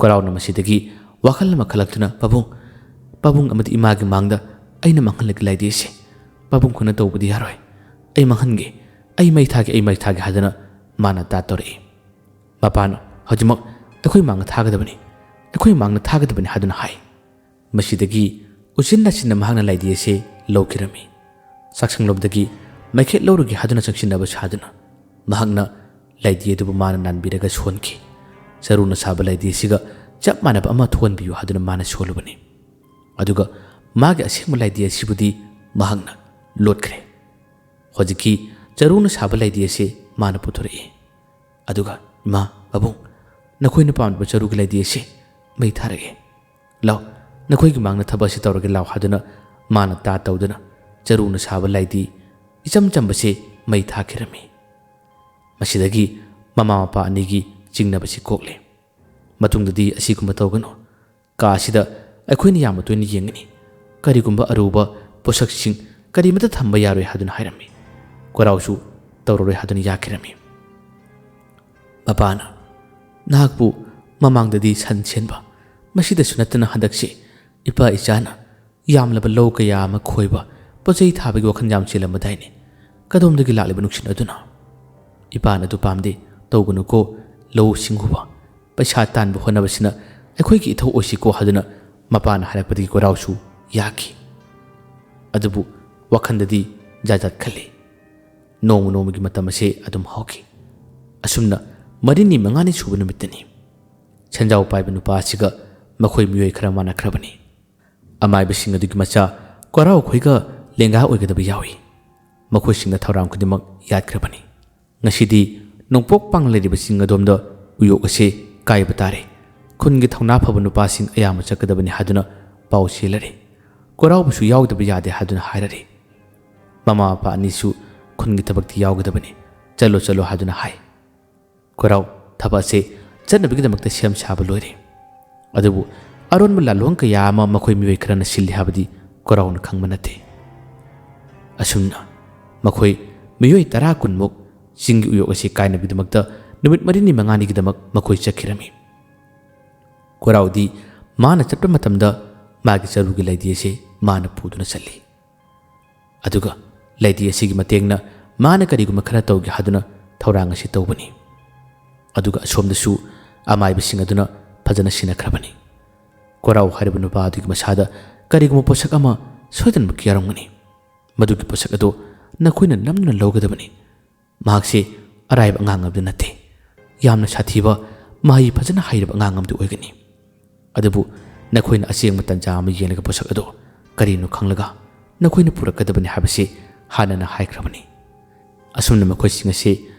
ꯀꯣꯔꯥꯎꯅ ꯃꯁꯤꯗꯒꯤ ꯋꯥꯈꯜ ꯑꯃ ꯈꯜꯂꯛꯇꯨꯅ, "ꯄꯥꯕꯨꯡ, ꯄꯥꯕꯨꯡ ꯑꯃꯗꯤ ꯏꯃꯥꯒꯤ ꯃꯥꯡꯗ ꯑꯩꯅ ꯃꯥꯡꯍꯜꯂꯒꯦ ꯂꯥꯏꯙꯤ ꯑꯁꯤ꯫ ꯄꯥꯕꯨꯡ ꯈꯨꯅ ꯇꯧꯕꯗꯤ ꯌꯥꯔꯣꯏ꯫ ꯑꯩ ꯃꯥꯡꯍꯟꯒꯦ, ꯑꯩ ꯃꯩ ꯊꯥꯒꯦ, ꯑꯩ ꯃꯩ ꯊꯥꯒꯦ" ꯍꯥꯏꯗꯨꯅ ꯃꯥꯅ ꯇꯥ ꯇꯧꯔꯛꯏ꯫ ꯃꯄꯥꯅ, ꯍꯧꯖꯤꯛꯃꯛ ꯑꯩꯈꯣꯏ ꯃꯥꯡꯗ ꯊꯥꯒꯗꯕꯅꯤ, ꯑꯩꯈꯣꯏ ꯃꯥꯡꯗ ꯊꯥꯒꯗꯕꯅꯤ" ꯍꯥꯏꯗꯨꯅ ꯍꯥꯏ꯫ ꯃꯁꯤꯗꯒꯤ ꯎꯆꯤꯟ ꯅꯥꯆꯤꯟꯅ ꯃꯍꯥꯛꯅ ꯂꯥꯏꯙꯤ ꯑꯁꯤ ꯂꯧꯈꯤꯔꯝꯃꯤ꯫ ꯆꯥꯛꯁꯪꯂꯣꯝꯗꯒꯤ ꯃꯩꯈꯦꯠ ꯂꯧꯔꯨꯒꯦ ꯍꯥꯏꯗꯨꯅ ꯆꯪꯁꯤꯟꯅꯕ ꯁꯥꯗꯨꯅ ꯃꯍꯥꯛꯅ ꯂꯥꯏꯙꯤ ꯑꯗꯨꯕꯨ ꯃꯥꯅ ꯅꯥꯟꯕꯤꯔꯒ ꯁꯣꯟꯈꯤ꯫ ꯆꯔꯨꯅ ꯁꯥꯕ ꯂꯥꯏꯙꯤ ꯑꯁꯤꯒ ꯆꯞ ꯃꯥꯟꯅꯕ ꯑꯃ ꯊꯣꯛꯍꯟꯕꯤꯌꯨ ꯍꯥꯏꯗꯨꯅ ꯃꯥꯅ ꯁꯣꯜꯂꯨꯕꯅꯤ꯫ ꯑꯗꯨꯒ ꯃꯥꯒꯤ ꯑꯁꯦꯡꯕ ꯂꯥꯏꯙꯤ ꯑꯁꯤꯕꯨꯗꯤ ꯃꯍꯥꯛꯅ ꯂꯣꯠꯈ꯭ꯔꯦ꯫ ꯍꯧꯖꯤꯛꯀꯤ ꯆꯔꯨꯅ ꯁꯥꯕ ꯂꯥꯏꯙꯤ ꯑꯁꯤ ꯃꯥꯅ ꯄꯨꯊꯣꯔꯛꯏ꯫ ꯑꯗꯨꯒ, "ꯏꯃꯥ, ꯄꯥꯕꯨꯡ, ꯅꯈꯣꯏꯅ ꯄꯥꯝꯂꯤꯕ ꯆꯔꯨꯒꯤ ꯂꯥꯏꯙꯤ ꯑꯁꯤ ꯃꯩ ꯊꯥꯔꯛꯑꯦ꯫ ꯂꯥꯎ, ꯅꯈꯣꯏꯒꯤ ꯃꯥꯡꯗ ꯊꯕꯛ ꯑꯁꯤ ꯇꯧꯔꯒꯦ ꯂꯥꯎ" ꯍꯥꯏꯗꯨꯅ ꯃꯥꯅ ꯇꯥ ꯇꯧꯗꯨꯅ ꯆꯔꯨꯅ ꯁꯥꯕ ꯂꯥꯏꯙꯤ ꯏꯆꯝ ꯆꯝꯕꯁꯤ ꯃꯩ ꯊꯥꯈꯤꯔꯝꯃꯤ꯫ ꯃꯁꯤꯗꯒꯤ ꯃꯃꯥ ꯃꯄꯥ ꯑꯅꯤꯒꯤ ꯆꯤꯡꯅꯕꯁꯤ ꯀꯣꯛꯂꯦ꯫ ꯃꯇꯨꯡꯗꯗꯤ ꯑꯁꯤꯒꯨꯝꯕ ꯇꯧꯒꯅꯨ꯫ ꯀꯥ ꯑꯁꯤꯗ ꯑꯩꯈꯣꯏꯅ ꯌꯥꯝꯅ ꯇꯣꯏꯅ ꯌꯦꯡꯒꯅꯤ꯫ ꯀꯔꯤꯒꯨꯝꯕ ꯑꯔꯨꯕ ꯄꯣꯠꯁꯛꯁꯤꯡ ꯀꯔꯤꯃꯠꯇ ꯊꯝꯕ ꯌꯥꯔꯣꯏ ꯍꯥꯏꯗꯨꯅ ꯍꯥꯏꯔꯝꯃꯤ꯫ ꯀꯣꯔꯥꯎꯁꯨ ꯇꯧꯔꯔꯣꯏ ꯍꯥꯏꯗꯨꯅ ꯌꯥꯈꯤꯔꯝꯃꯤ꯫ ꯃꯄꯥꯅ, "ꯅꯍꯥꯛꯄꯨ ꯃꯃꯥꯡꯗꯗꯤ ꯁꯟ ꯁꯦꯟꯕ, ꯃꯁꯤꯗꯁꯨ ꯅꯠꯇꯅ ꯍꯟꯗꯛꯁꯤ ꯏꯄꯥ ꯏꯆꯥꯅ ꯌꯥꯝꯂꯕ ꯂꯧ ꯀꯌꯥ ꯑꯃ ꯈꯣꯏꯕ, ꯄꯣꯠ ꯆꯩ ꯊꯥꯕꯒꯤ ꯋꯥꯈꯜ ꯌꯥꯝ ꯆꯦꯜꯂꯝꯕꯗꯥꯏꯅꯦ꯫ ꯀꯗꯣꯝꯗꯒꯤ ꯂꯥꯛꯂꯤꯕ ꯅꯨꯡꯁꯤꯠ ꯑꯗꯨꯅ?" "ꯏꯄꯥꯅ ꯑꯗꯨ ꯄꯥꯝꯗꯦ, ꯇꯧꯒꯅꯨꯀꯣ, ꯂꯧꯎ ꯁꯤꯡꯎꯕ, ꯄꯩꯁꯥ ꯇꯥꯟꯕ ꯍꯣꯠꯅꯕꯁꯤꯅ ꯑꯩꯈꯣꯏꯒꯤ ꯏꯊꯧ ꯑꯣꯏꯁꯤꯀꯣ" ꯍꯥꯏꯗꯨꯅ ꯃꯄꯥꯅ ꯍꯥꯏꯔꯛꯄꯗꯒꯤ ꯀꯣꯔꯥꯎꯁꯨ ꯌꯥꯈꯤ꯫ ꯑꯗꯨꯕꯨ ꯋꯥꯈꯜꯗꯗꯤ ꯖꯥꯠ ꯖꯥꯠ ꯈꯜꯂꯤ꯫ ꯅꯣꯡꯃ ꯅꯣꯡꯃꯒꯤ ꯃꯇꯝ ꯑꯁꯤ ꯑꯗꯨꯝ ꯍꯧꯈꯤ꯫ ꯑꯁꯨꯝꯅ ꯃꯔꯤꯅꯤ ꯃꯉꯥꯅꯤ ꯁꯨꯕ ꯅꯨꯃꯤꯠꯇꯅꯤ꯫ ꯁꯦꯟꯖꯥꯎ ꯄꯥꯏꯕ ꯅꯨꯄꯥ ꯑꯁꯤꯒ ꯃꯈꯣꯏ ꯃꯤꯑꯣꯏ ꯈꯔ ꯃꯥꯟꯅꯈ꯭ꯔꯕꯅꯤ꯫ ꯑꯃꯥꯏꯕꯁꯤꯡ ꯑꯗꯨꯒꯤ ꯃꯆꯥ ꯀꯣꯔꯥꯎꯈꯣꯏꯒ ꯂꯦꯡꯒꯥ ꯑꯣꯏꯒꯗꯕ ꯌꯥꯎꯏ꯫ ꯃꯈꯣꯏꯁꯤꯡꯅ ꯊꯧꯔꯥꯡ ꯈꯨꯗꯤꯡꯃꯛ ꯌꯥꯠꯈ꯭ꯔꯕꯅꯤ꯫ ꯉꯁꯤꯗꯤ ꯅꯣꯡꯄꯣꯛ ꯄꯥꯡ ꯂꯩꯔꯤꯕ ꯆꯤꯡ ꯑꯗꯣꯝꯗ ꯎꯌꯣꯛ ꯑꯁꯤ ꯀꯥꯏꯕ ꯇꯥꯔꯦ꯫ ꯈꯨꯟꯒꯤ ꯊꯧꯅꯥ ꯐꯕ ꯅꯨꯄꯥꯁꯤꯡ ꯑꯌꯥꯝꯕ ꯆꯠꯀꯗꯕꯅꯤ ꯍꯥꯏꯗꯨꯅ ꯄꯥꯎ ꯆꯦꯜꯂꯔꯦ꯫ ꯀꯣꯔꯥꯎꯕꯁꯨ ꯌꯥꯎꯗꯕ ꯌꯥꯗꯦ ꯍꯥꯏꯗꯨꯅ ꯍꯥꯏꯔꯔꯦ꯫ ꯃꯃꯥ ꯃꯄꯥ ꯑꯅꯤꯁꯨ ꯈꯨꯟꯒꯤ ꯊꯕꯛꯇꯤ ꯌꯥꯎꯒꯗꯕꯅꯤ, ꯆꯠꯂꯣ ꯆꯠꯂꯣ ꯍꯥꯏꯗꯨꯅ ꯍꯥꯏ꯫ ꯀꯣꯔꯥꯎ ꯊꯕꯛ ꯑꯁꯤ ꯆꯠꯅꯕꯒꯤꯗꯃꯛꯇ ꯁꯦꯝ ꯁꯥꯕ ꯂꯣꯏꯔꯦ꯫ ꯑꯗꯨꯕꯨ ꯑꯔꯣꯟꯕ ꯂꯥꯂꯣꯡ ꯀꯌꯥ ꯑꯃ ꯃꯈꯣꯏ ꯃꯤꯑꯣꯏ ꯈꯔꯅ ꯁꯤꯜꯂꯤ ꯍꯥꯏꯕꯗꯤ ꯀꯣꯔꯥꯎꯅ ꯈꯪꯕ ꯅꯠꯇꯦ꯫ ꯑꯁꯨꯝꯅ ꯃꯈꯣꯏ ꯃꯤꯑꯣꯏ ꯇꯔꯥ ꯀꯨꯟꯃꯨꯛ ꯆꯤꯡꯒꯤ ꯎꯌꯣꯛ ꯑꯁꯤ ꯀꯥꯏꯅꯕꯒꯤꯗꯃꯛꯇ ꯅꯨꯃꯤꯠ ꯃꯔꯤꯅꯤ ꯃꯉꯥꯅꯤꯒꯤꯗꯃꯛ ꯃꯈꯣꯏ ꯆꯠꯈꯤꯔꯝꯃꯤ꯫ ꯀꯣꯔꯥꯎꯗꯤ ꯃꯥꯅ ꯆꯠꯄ ꯃꯇꯝꯗ ꯃꯥꯒꯤ ꯆꯔꯨꯒꯤ ꯂꯩꯗꯤ ꯑꯁꯤ ꯃꯥꯅ ꯄꯨꯗꯨꯅ ꯆꯠꯂꯤ꯫ ꯑꯗꯨꯒ ꯂꯩꯗꯤ ꯑꯁꯤꯒꯤ ꯃꯇꯦꯡꯅ ꯃꯥꯅ ꯀꯔꯤꯒꯨꯝꯕ ꯈꯔ ꯇꯧꯒꯦ ꯍꯥꯏꯗꯨꯅ ꯊꯧꯔꯥꯡ ꯑꯁꯤ ꯇꯧꯕꯅꯤ꯫ ꯑꯗꯨꯒ ꯑꯁꯣꯝꯗꯁꯨ ꯑꯃꯥꯏꯕꯁꯤꯡ ꯑꯗꯨꯅ ꯐꯖꯅ ꯁꯤꯟꯅꯈ꯭ꯔꯕꯅꯤ꯫ ꯀꯣꯔꯥꯎ ꯍꯥꯏꯔꯤꯕ ꯅꯨꯄꯥ ꯑꯗꯨꯒꯤ ꯃꯁꯥꯗ ꯀꯔꯤꯒꯨꯝꯕ ꯄꯣꯠꯁꯛ ꯑꯃ ꯁꯣꯏꯗꯅꯃꯛꯀꯤ ꯌꯥꯎꯔꯝꯒꯅꯤ꯫ ꯃꯗꯨꯒꯤ ꯄꯣꯠꯁꯛ ꯑꯗꯨ ꯅꯈꯣꯏꯅ ꯅꯝꯗꯨꯅ ꯂꯧꯒꯗꯕꯅꯤ꯫ ꯃꯍꯥꯛꯁꯤ ꯑꯔꯥꯏꯕ ꯑꯉꯥꯡ ꯑꯃꯗꯤ ꯅꯠꯇꯦ꯫ ꯌꯥꯝꯅ ꯁꯥꯊꯤꯕ, ꯃꯍꯩ ꯐꯖꯅ ꯍꯩꯔꯕ ꯑꯉꯥꯡ ꯑꯃꯗꯤ ꯑꯣꯏꯒꯅꯤ꯫ ꯑꯗꯨꯕꯨ ꯅꯈꯣꯏꯅ ꯑꯆꯦꯡꯕ ꯇꯟꯖꯥ ꯑꯃ ꯌꯦꯡꯂꯒ ꯄꯣꯠꯁꯛ ꯑꯗꯨ ꯀꯔꯤꯅꯣ ꯈꯪꯂꯒ ꯅꯈꯣꯏꯅ ꯄꯨꯔꯛꯀꯗꯕꯅꯤ ꯍꯥꯏꯕꯁꯤ ꯍꯥꯟꯅꯅ ꯍꯥꯏꯈ꯭ꯔꯕꯅꯤ꯫ ꯑꯁꯨꯝꯅ ꯃꯈꯣꯏꯁꯤꯡ ꯑꯁꯤ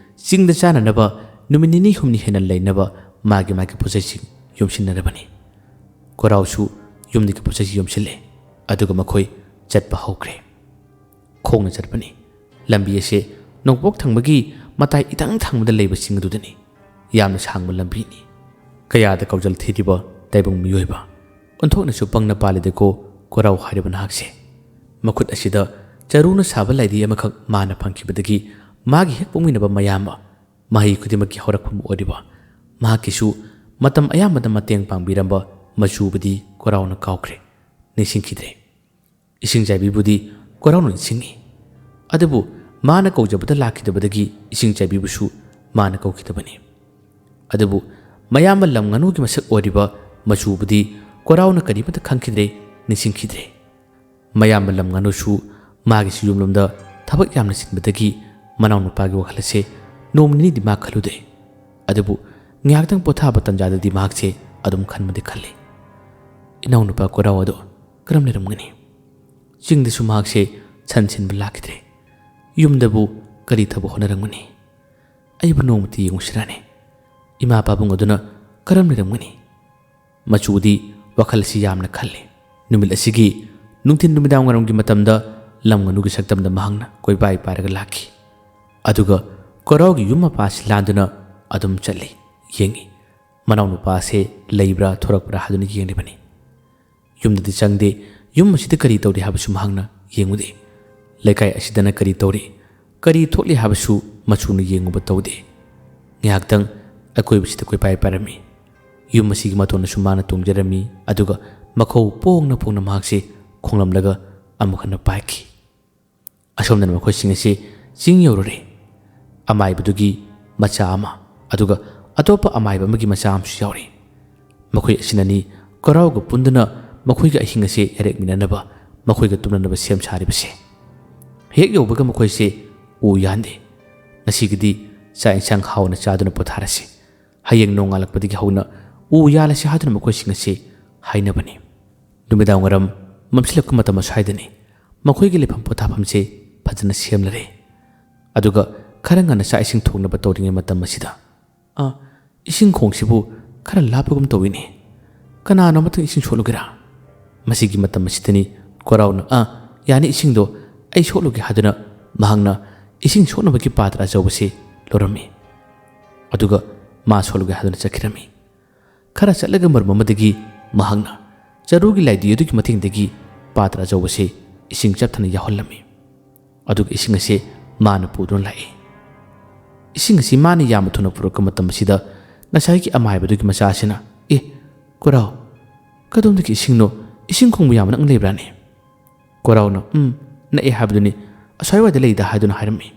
ꯆꯤꯡꯗ ꯆꯥꯅꯅꯕ ꯅꯨꯃꯤꯠ ꯅꯤꯅꯤ ꯍꯨꯝꯅꯤ ꯍꯦꯟꯅ ꯂꯩꯅꯕ ꯃꯥꯒꯤ ꯃꯥꯒꯤ ꯄꯣꯠꯆꯩꯁꯤꯡ ꯌꯣꯝꯁꯤꯟꯅꯔꯕꯅꯤ꯫ ꯀꯣꯔꯥꯎꯁꯨ ꯌꯨꯝꯗꯒꯤ ꯄꯣꯠꯆꯩꯁꯤꯡ ꯌꯣꯝꯁꯤꯜꯂꯦ, ꯑꯗꯨꯒ ꯃꯈꯣꯏ ꯆꯠꯄ ꯍꯧꯈ꯭ꯔꯦ꯫ ꯈꯣꯡꯅ ꯆꯠꯄꯅꯤ꯫ ꯂꯝꯕꯤ ꯑꯁꯤ ꯅꯣꯡꯄꯣꯛ ꯊꯪꯕꯒꯤ ꯃꯇꯥꯏ ꯏꯊꯪ ꯊꯪꯕꯗ ꯂꯩꯕ ꯆꯤꯡ ꯑꯗꯨꯗꯅꯤ꯫ ꯌꯥꯝꯅ ꯁꯥꯡꯕ ꯂꯝꯕꯤꯅꯤ꯫ ꯀꯌꯥꯗ ꯀꯧꯖꯜ ꯊꯤꯔꯤꯕ ꯇꯥꯏꯕꯪ ꯃꯤꯑꯣꯏꯕ! ꯑꯣꯟꯊꯣꯛꯅꯁꯨ ꯄꯪꯅ ꯄꯥꯜꯂꯤꯗꯀꯣ ꯀꯣꯔꯥꯎ ꯍꯥꯏꯔꯤꯕ ꯅꯍꯥꯛꯁꯦ꯫ ꯃꯈꯨꯠ ꯑꯁꯤꯗ ꯆꯔꯨꯅ ꯁꯥꯕ ꯂꯥꯏꯙꯤ ꯑꯃꯈꯛ ꯃꯥꯅ ꯐꯪꯈꯤꯕꯗꯒꯤ ꯃꯥꯒꯤ ꯍꯦꯛ ꯄꯣꯛꯃꯤꯟꯅꯕ ꯃꯌꯥꯝꯕ, ꯃꯍꯩ ꯈꯨꯗꯤꯡꯃꯛꯀꯤ ꯍꯧꯔꯛꯐꯝ ꯑꯣꯏꯔꯤꯕ ꯃꯍꯥꯛꯀꯤꯁꯨ ꯃꯇꯝ ꯑꯌꯥꯝꯕꯗ ꯃꯇꯦꯡ ꯄꯥꯡꯕꯤꯔꯝꯕ ꯃꯆꯨꯕꯨꯗꯤ ꯀꯣꯔꯥꯎꯅ ꯀꯥꯎꯈ꯭ꯔꯦ, ꯅꯤꯡꯁꯤꯡꯈꯤꯗ꯭ꯔꯦ꯫ ꯏꯁꯤꯡ ꯆꯥꯏꯕꯤꯕꯨꯗꯤ ꯀꯣꯔꯥꯎꯅ ꯅꯤꯡꯁꯤꯡꯉꯤ꯫ ꯑꯗꯨꯕꯨ ꯃꯥꯅ ꯀꯧꯖꯕꯗ ꯂꯥꯛꯈꯤꯗꯕꯗꯒꯤ ꯏꯁꯤꯡ ꯆꯥꯏꯕꯤꯕꯨꯁꯨ ꯃꯥꯅ ꯀꯧꯈꯤꯗꯕꯅꯤ꯫ ꯑꯗꯨꯕꯨ ꯃꯌꯥꯝꯕ ꯂꯝ ꯉꯥꯅꯨꯒꯤ ꯃꯁꯛ ꯑꯣꯏꯔꯤꯕ ꯃꯆꯨꯕꯨꯗꯤ ꯀꯣꯔꯥꯎꯅ ꯀꯔꯤꯃꯠꯇ ꯈꯪꯈꯤꯗ꯭ꯔꯦ, ꯅꯤꯡꯁꯤꯡꯈꯤꯗ꯭ꯔꯦ꯫ ꯃꯌꯥꯝꯕ ꯂꯝ ꯉꯥꯅꯨꯁꯨ ꯃꯥꯒꯤꯁꯨ ꯌꯨꯝꯂꯣꯝꯗ ꯊꯕꯛ ꯌꯥꯝꯅ ꯆꯤꯟꯕꯗꯒꯤ ꯃꯅꯥꯎꯅꯨꯄꯥꯒꯤ ꯋꯥꯈꯜ ꯑꯁꯦ ꯅꯣꯡ ꯅꯤꯅꯤꯗꯤ ꯃꯥ ꯈꯜꯂꯨꯗꯦ꯫ ꯑꯗꯨꯕꯨ ꯉꯥꯏꯍꯥꯛꯇꯪ ꯄꯣꯊꯥꯕ ꯇꯟꯖꯥꯗꯗꯤ ꯃꯍꯥꯛꯁꯦ ꯑꯗꯨꯝ ꯈꯟꯕꯗꯤ ꯈꯜꯂꯤ, "ꯏꯅꯥꯎꯅꯨꯄꯥ ꯀꯣꯔꯥꯎ ꯑꯗꯣ ꯀꯔꯝ ꯂꯩꯔꯝꯒꯅꯤ?" ꯆꯤꯡꯗꯁꯨ ꯃꯍꯥꯛꯁꯦ ꯁꯟ ꯁꯤꯟꯕ ꯂꯥꯛꯈꯤꯗ꯭ꯔꯦ꯫ ꯌꯨꯝꯗꯕꯨ ꯀꯔꯤ ꯊꯕꯛ ꯍꯣꯠꯅꯔꯝꯒꯅꯤ? ꯑꯩꯕꯨ ꯅꯣꯡꯃꯇ ꯌꯦꯡꯉꯨꯁꯤꯔꯥꯅꯦ? ꯏꯃꯥ ꯄꯥꯕꯨꯡ ꯑꯗꯨꯅ ꯀꯔꯝ ꯂꯩꯔꯝꯒꯅꯤ? ꯃꯆꯨꯗꯤ ꯋꯥꯈꯜ ꯑꯁꯤ ꯌꯥꯝꯅ ꯈꯜꯂꯤ꯫ ꯅꯨꯃꯤꯠ ꯑꯁꯤꯒꯤ ꯅꯨꯡꯊꯤꯜ ꯅꯨꯃꯤꯗꯥꯡ ꯋꯥꯏꯔꯝꯒꯤ ꯃꯇꯝꯗ ꯂꯝ ꯉꯥꯅꯨꯒꯤ ꯁꯛꯇꯝꯗ ꯃꯍꯥꯛꯅ ꯀꯣꯏꯄꯥꯏ ꯄꯥꯏꯔꯒ ꯂꯥꯛꯈꯤ꯫ ꯑꯗꯨꯒ ꯀꯣꯔꯥꯎꯒꯤ ꯌꯨꯝ ꯃꯄꯥꯁꯤ ꯂꯥꯟꯗꯨꯅ ꯑꯗꯨꯝ ꯆꯠꯂꯤ, ꯌꯦꯡꯉꯤ꯫ ꯃꯅꯥꯎꯅꯨꯄꯥ ꯑꯁꯦ ꯂꯩꯕ꯭ꯔꯥ ꯊꯣꯔꯛꯄ꯭ꯔꯥ ꯍꯥꯏꯗꯨꯅ ꯌꯦꯡꯂꯤꯕꯅꯤ꯫ ꯌꯨꯝꯗꯗꯤ ꯆꯪꯗꯦ꯫ ꯌꯨꯝ ꯑꯁꯤꯗ ꯀꯔꯤ ꯇꯧꯔꯤ ꯍꯥꯏꯕꯁꯨ ꯃꯍꯥꯛꯅ ꯌꯦꯡꯉꯨꯗꯦ꯫ ꯂꯩꯀꯥꯏ ꯑꯁꯤꯗꯅ ꯀꯔꯤ ꯇꯧꯔꯤ, ꯀꯔꯤ ꯊꯣꯛꯂꯤ ꯍꯥꯏꯕꯁꯨ ꯃꯆꯨꯅ ꯌꯦꯡꯉꯨꯕ ꯇꯧꯗꯦ꯫ ꯉꯥꯏꯍꯥꯛꯇꯪ ꯑꯀꯣꯏꯕꯁꯤꯗ ꯀꯣꯏꯄꯥꯏ ꯄꯥꯏꯔꯝꯃꯤ꯫ ꯌꯨꯝ ꯑꯁꯤꯒꯤ ꯃꯇꯣꯟꯗꯁꯨ ꯃꯥꯅ ꯇꯣꯡꯖꯔꯝꯃꯤ, ꯑꯗꯨꯒ ꯃꯈꯧ ꯄꯣꯡꯅ ꯄꯣꯡꯅ ꯃꯍꯥꯛꯁꯤ ꯈꯣꯡꯂꯝꯂꯒ ꯑꯃꯨꯛ ꯍꯟꯅ ꯄꯥꯏꯈꯤ꯫ ꯑꯁꯣꯝꯗꯅ ꯃꯈꯣꯏꯁꯤꯡ ꯑꯁꯤ ꯆꯤꯡ ꯌꯧꯔꯨꯔꯦ꯫ ꯑꯃꯥꯏꯕꯗꯨꯒꯤ ꯃꯆꯥ ꯑꯃ, ꯑꯗꯨꯒ ꯑꯇꯣꯞꯄ ꯑꯃꯥꯏꯕ ꯑꯃꯒꯤ ꯃꯆꯥ ꯑꯃꯁꯨ ꯌꯥꯎꯔꯤ꯫ ꯃꯈꯣꯏ ꯑꯁꯤꯅꯅꯤ ꯀꯣꯔꯥꯎꯒ ꯄꯨꯟꯗꯨꯅ ꯃꯈꯣꯏꯒꯤ ꯑꯍꯤꯡ ꯑꯁꯦ ꯌꯥꯔꯦꯛꯃꯤꯟꯅꯅꯕ, ꯃꯈꯣꯏꯒ ꯇꯨꯝꯅꯅꯕ ꯁꯦꯝ ꯁꯥꯔꯤꯕꯁꯦ꯫ ꯍꯦꯛ ꯌꯧꯕꯒ ꯃꯈꯣꯏꯁꯦ ꯎ ꯌꯥꯟꯗꯦ꯫ "ꯉꯁꯤꯒꯤꯗꯤ ꯆꯥꯛ ꯏꯟꯁꯥꯡ ꯍꯥꯎꯅ ꯆꯥꯗꯨꯅ ꯄꯣꯊꯥꯔꯁꯤ꯫ ꯍꯌꯦꯡ ꯅꯣꯡꯉꯥꯜꯂꯛꯄꯗꯒꯤ ꯍꯧꯅ ꯎ ꯌꯥꯜꯂꯁꯤ" ꯍꯥꯏꯗꯨꯅ ꯃꯈꯣꯏꯁꯤꯡ ꯑꯁꯤ ꯍꯥꯏꯅꯕꯅꯤ꯫ ꯅꯨꯃꯤꯗꯥꯡ ꯋꯥꯏꯔꯝ ꯃꯝꯁꯤꯜꯂꯛꯄ ꯃꯇꯝ ꯑꯁ꯭ꯋꯥꯏꯗꯅꯤ ꯃꯈꯣꯏꯒꯤ ꯂꯩꯐꯝ ꯄꯣꯊꯥꯐꯝꯁꯦ ꯐꯖꯅ ꯁꯦꯝꯂꯔꯦ꯫ ꯑꯗꯨꯒ ꯈꯔ ꯉꯟꯅ ꯆꯥꯛ ꯏꯁꯤꯡ ꯊꯣꯡꯅꯕ ꯇꯧꯔꯤꯉꯩ ꯃꯇꯝ ꯑꯁꯤꯗ, "ꯑ, ꯏꯁꯤꯡ ꯈꯣꯡꯁꯤꯕꯨ ꯈꯔ ꯂꯥꯞꯄꯒꯨꯝ ꯇꯧꯏꯅꯦ꯫ ꯀꯅꯥꯅꯣ ꯑꯃꯇꯪ ꯏꯁꯤꯡ ꯁꯣꯠꯂꯨꯒꯦꯔꯥ?" ꯃꯁꯤꯒꯤ ꯃꯇꯝ ꯑꯁꯤꯗꯅꯤ ꯀꯣꯔꯥꯎꯅ, "ꯑ, ꯌꯥꯅꯤ, ꯏꯁꯤꯡꯗꯣ ꯑꯩ ꯁꯣꯠꯂꯨꯒꯦ" ꯍꯥꯏꯗꯨꯅ ꯃꯍꯥꯛꯅ ꯏꯁꯤꯡ ꯁꯣꯠꯅꯕꯒꯤ ꯄꯥꯇ꯭ꯔ ꯑꯆꯧꯕꯁꯤ ꯂꯧꯔꯝꯃꯤ꯫ ꯑꯗꯨꯒ ꯃꯥ ꯁꯣꯠꯂꯨꯒꯦ ꯍꯥꯏꯗꯨꯅ ꯆꯠꯈꯤꯔꯝꯃꯤ꯫ ꯈꯔ ꯆꯠꯂꯒ ꯃꯔꯨꯞ ꯑꯃꯗꯒꯤ ꯃꯍꯥꯛꯅ ꯆꯔꯨꯒꯤ ꯂꯥꯏꯗꯤ ꯑꯗꯨꯒꯤ ꯃꯇꯦꯡꯗꯒꯤ ꯄꯥꯇ꯭ꯔ ꯑꯆꯧꯕꯁꯤ ꯏꯁꯤꯡ ꯆꯞꯊꯅ ꯌꯥꯎꯍꯜꯂꯝꯃꯤ꯫ ꯑꯗꯨꯒ ꯏꯁꯤꯡ ꯑꯁꯤ ꯃꯥꯅ ꯄꯨꯗꯨꯅ ꯂꯥꯛꯏ꯫ ꯏꯁꯤꯡ ꯑꯁꯤ ꯃꯥꯅ ꯌꯥꯝꯅ ꯊꯨꯅ ꯄꯨꯔꯛꯄ ꯃꯇꯝ ꯑꯁꯤꯗ ꯉꯁꯥꯏꯒꯤ ꯑꯃꯥꯏꯕꯗꯨꯒꯤ ꯃꯆꯥ ꯑꯁꯤꯅ, "ꯑꯦ, ꯀꯣꯔꯥꯎ, ꯀꯗꯣꯝꯗꯒꯤ ꯏꯁꯤꯡꯅꯣ? ꯏꯁꯤꯡ ꯈꯣꯡꯕ ꯌꯥꯝꯅ ꯅꯛꯅ ꯂꯩꯕ꯭ꯔꯥꯅꯦ?" ꯀꯣꯔꯥꯎꯅ, "ꯎꯝ, ꯅꯛꯑꯦ ꯍꯥꯏꯕꯗꯨꯅꯤ, ꯑꯁ꯭ꯋꯥꯏꯋꯥꯏꯗ ꯂꯩꯗ" ꯍꯥꯏꯗꯨꯅ ꯍꯥꯏꯔꯝꯃꯤ꯫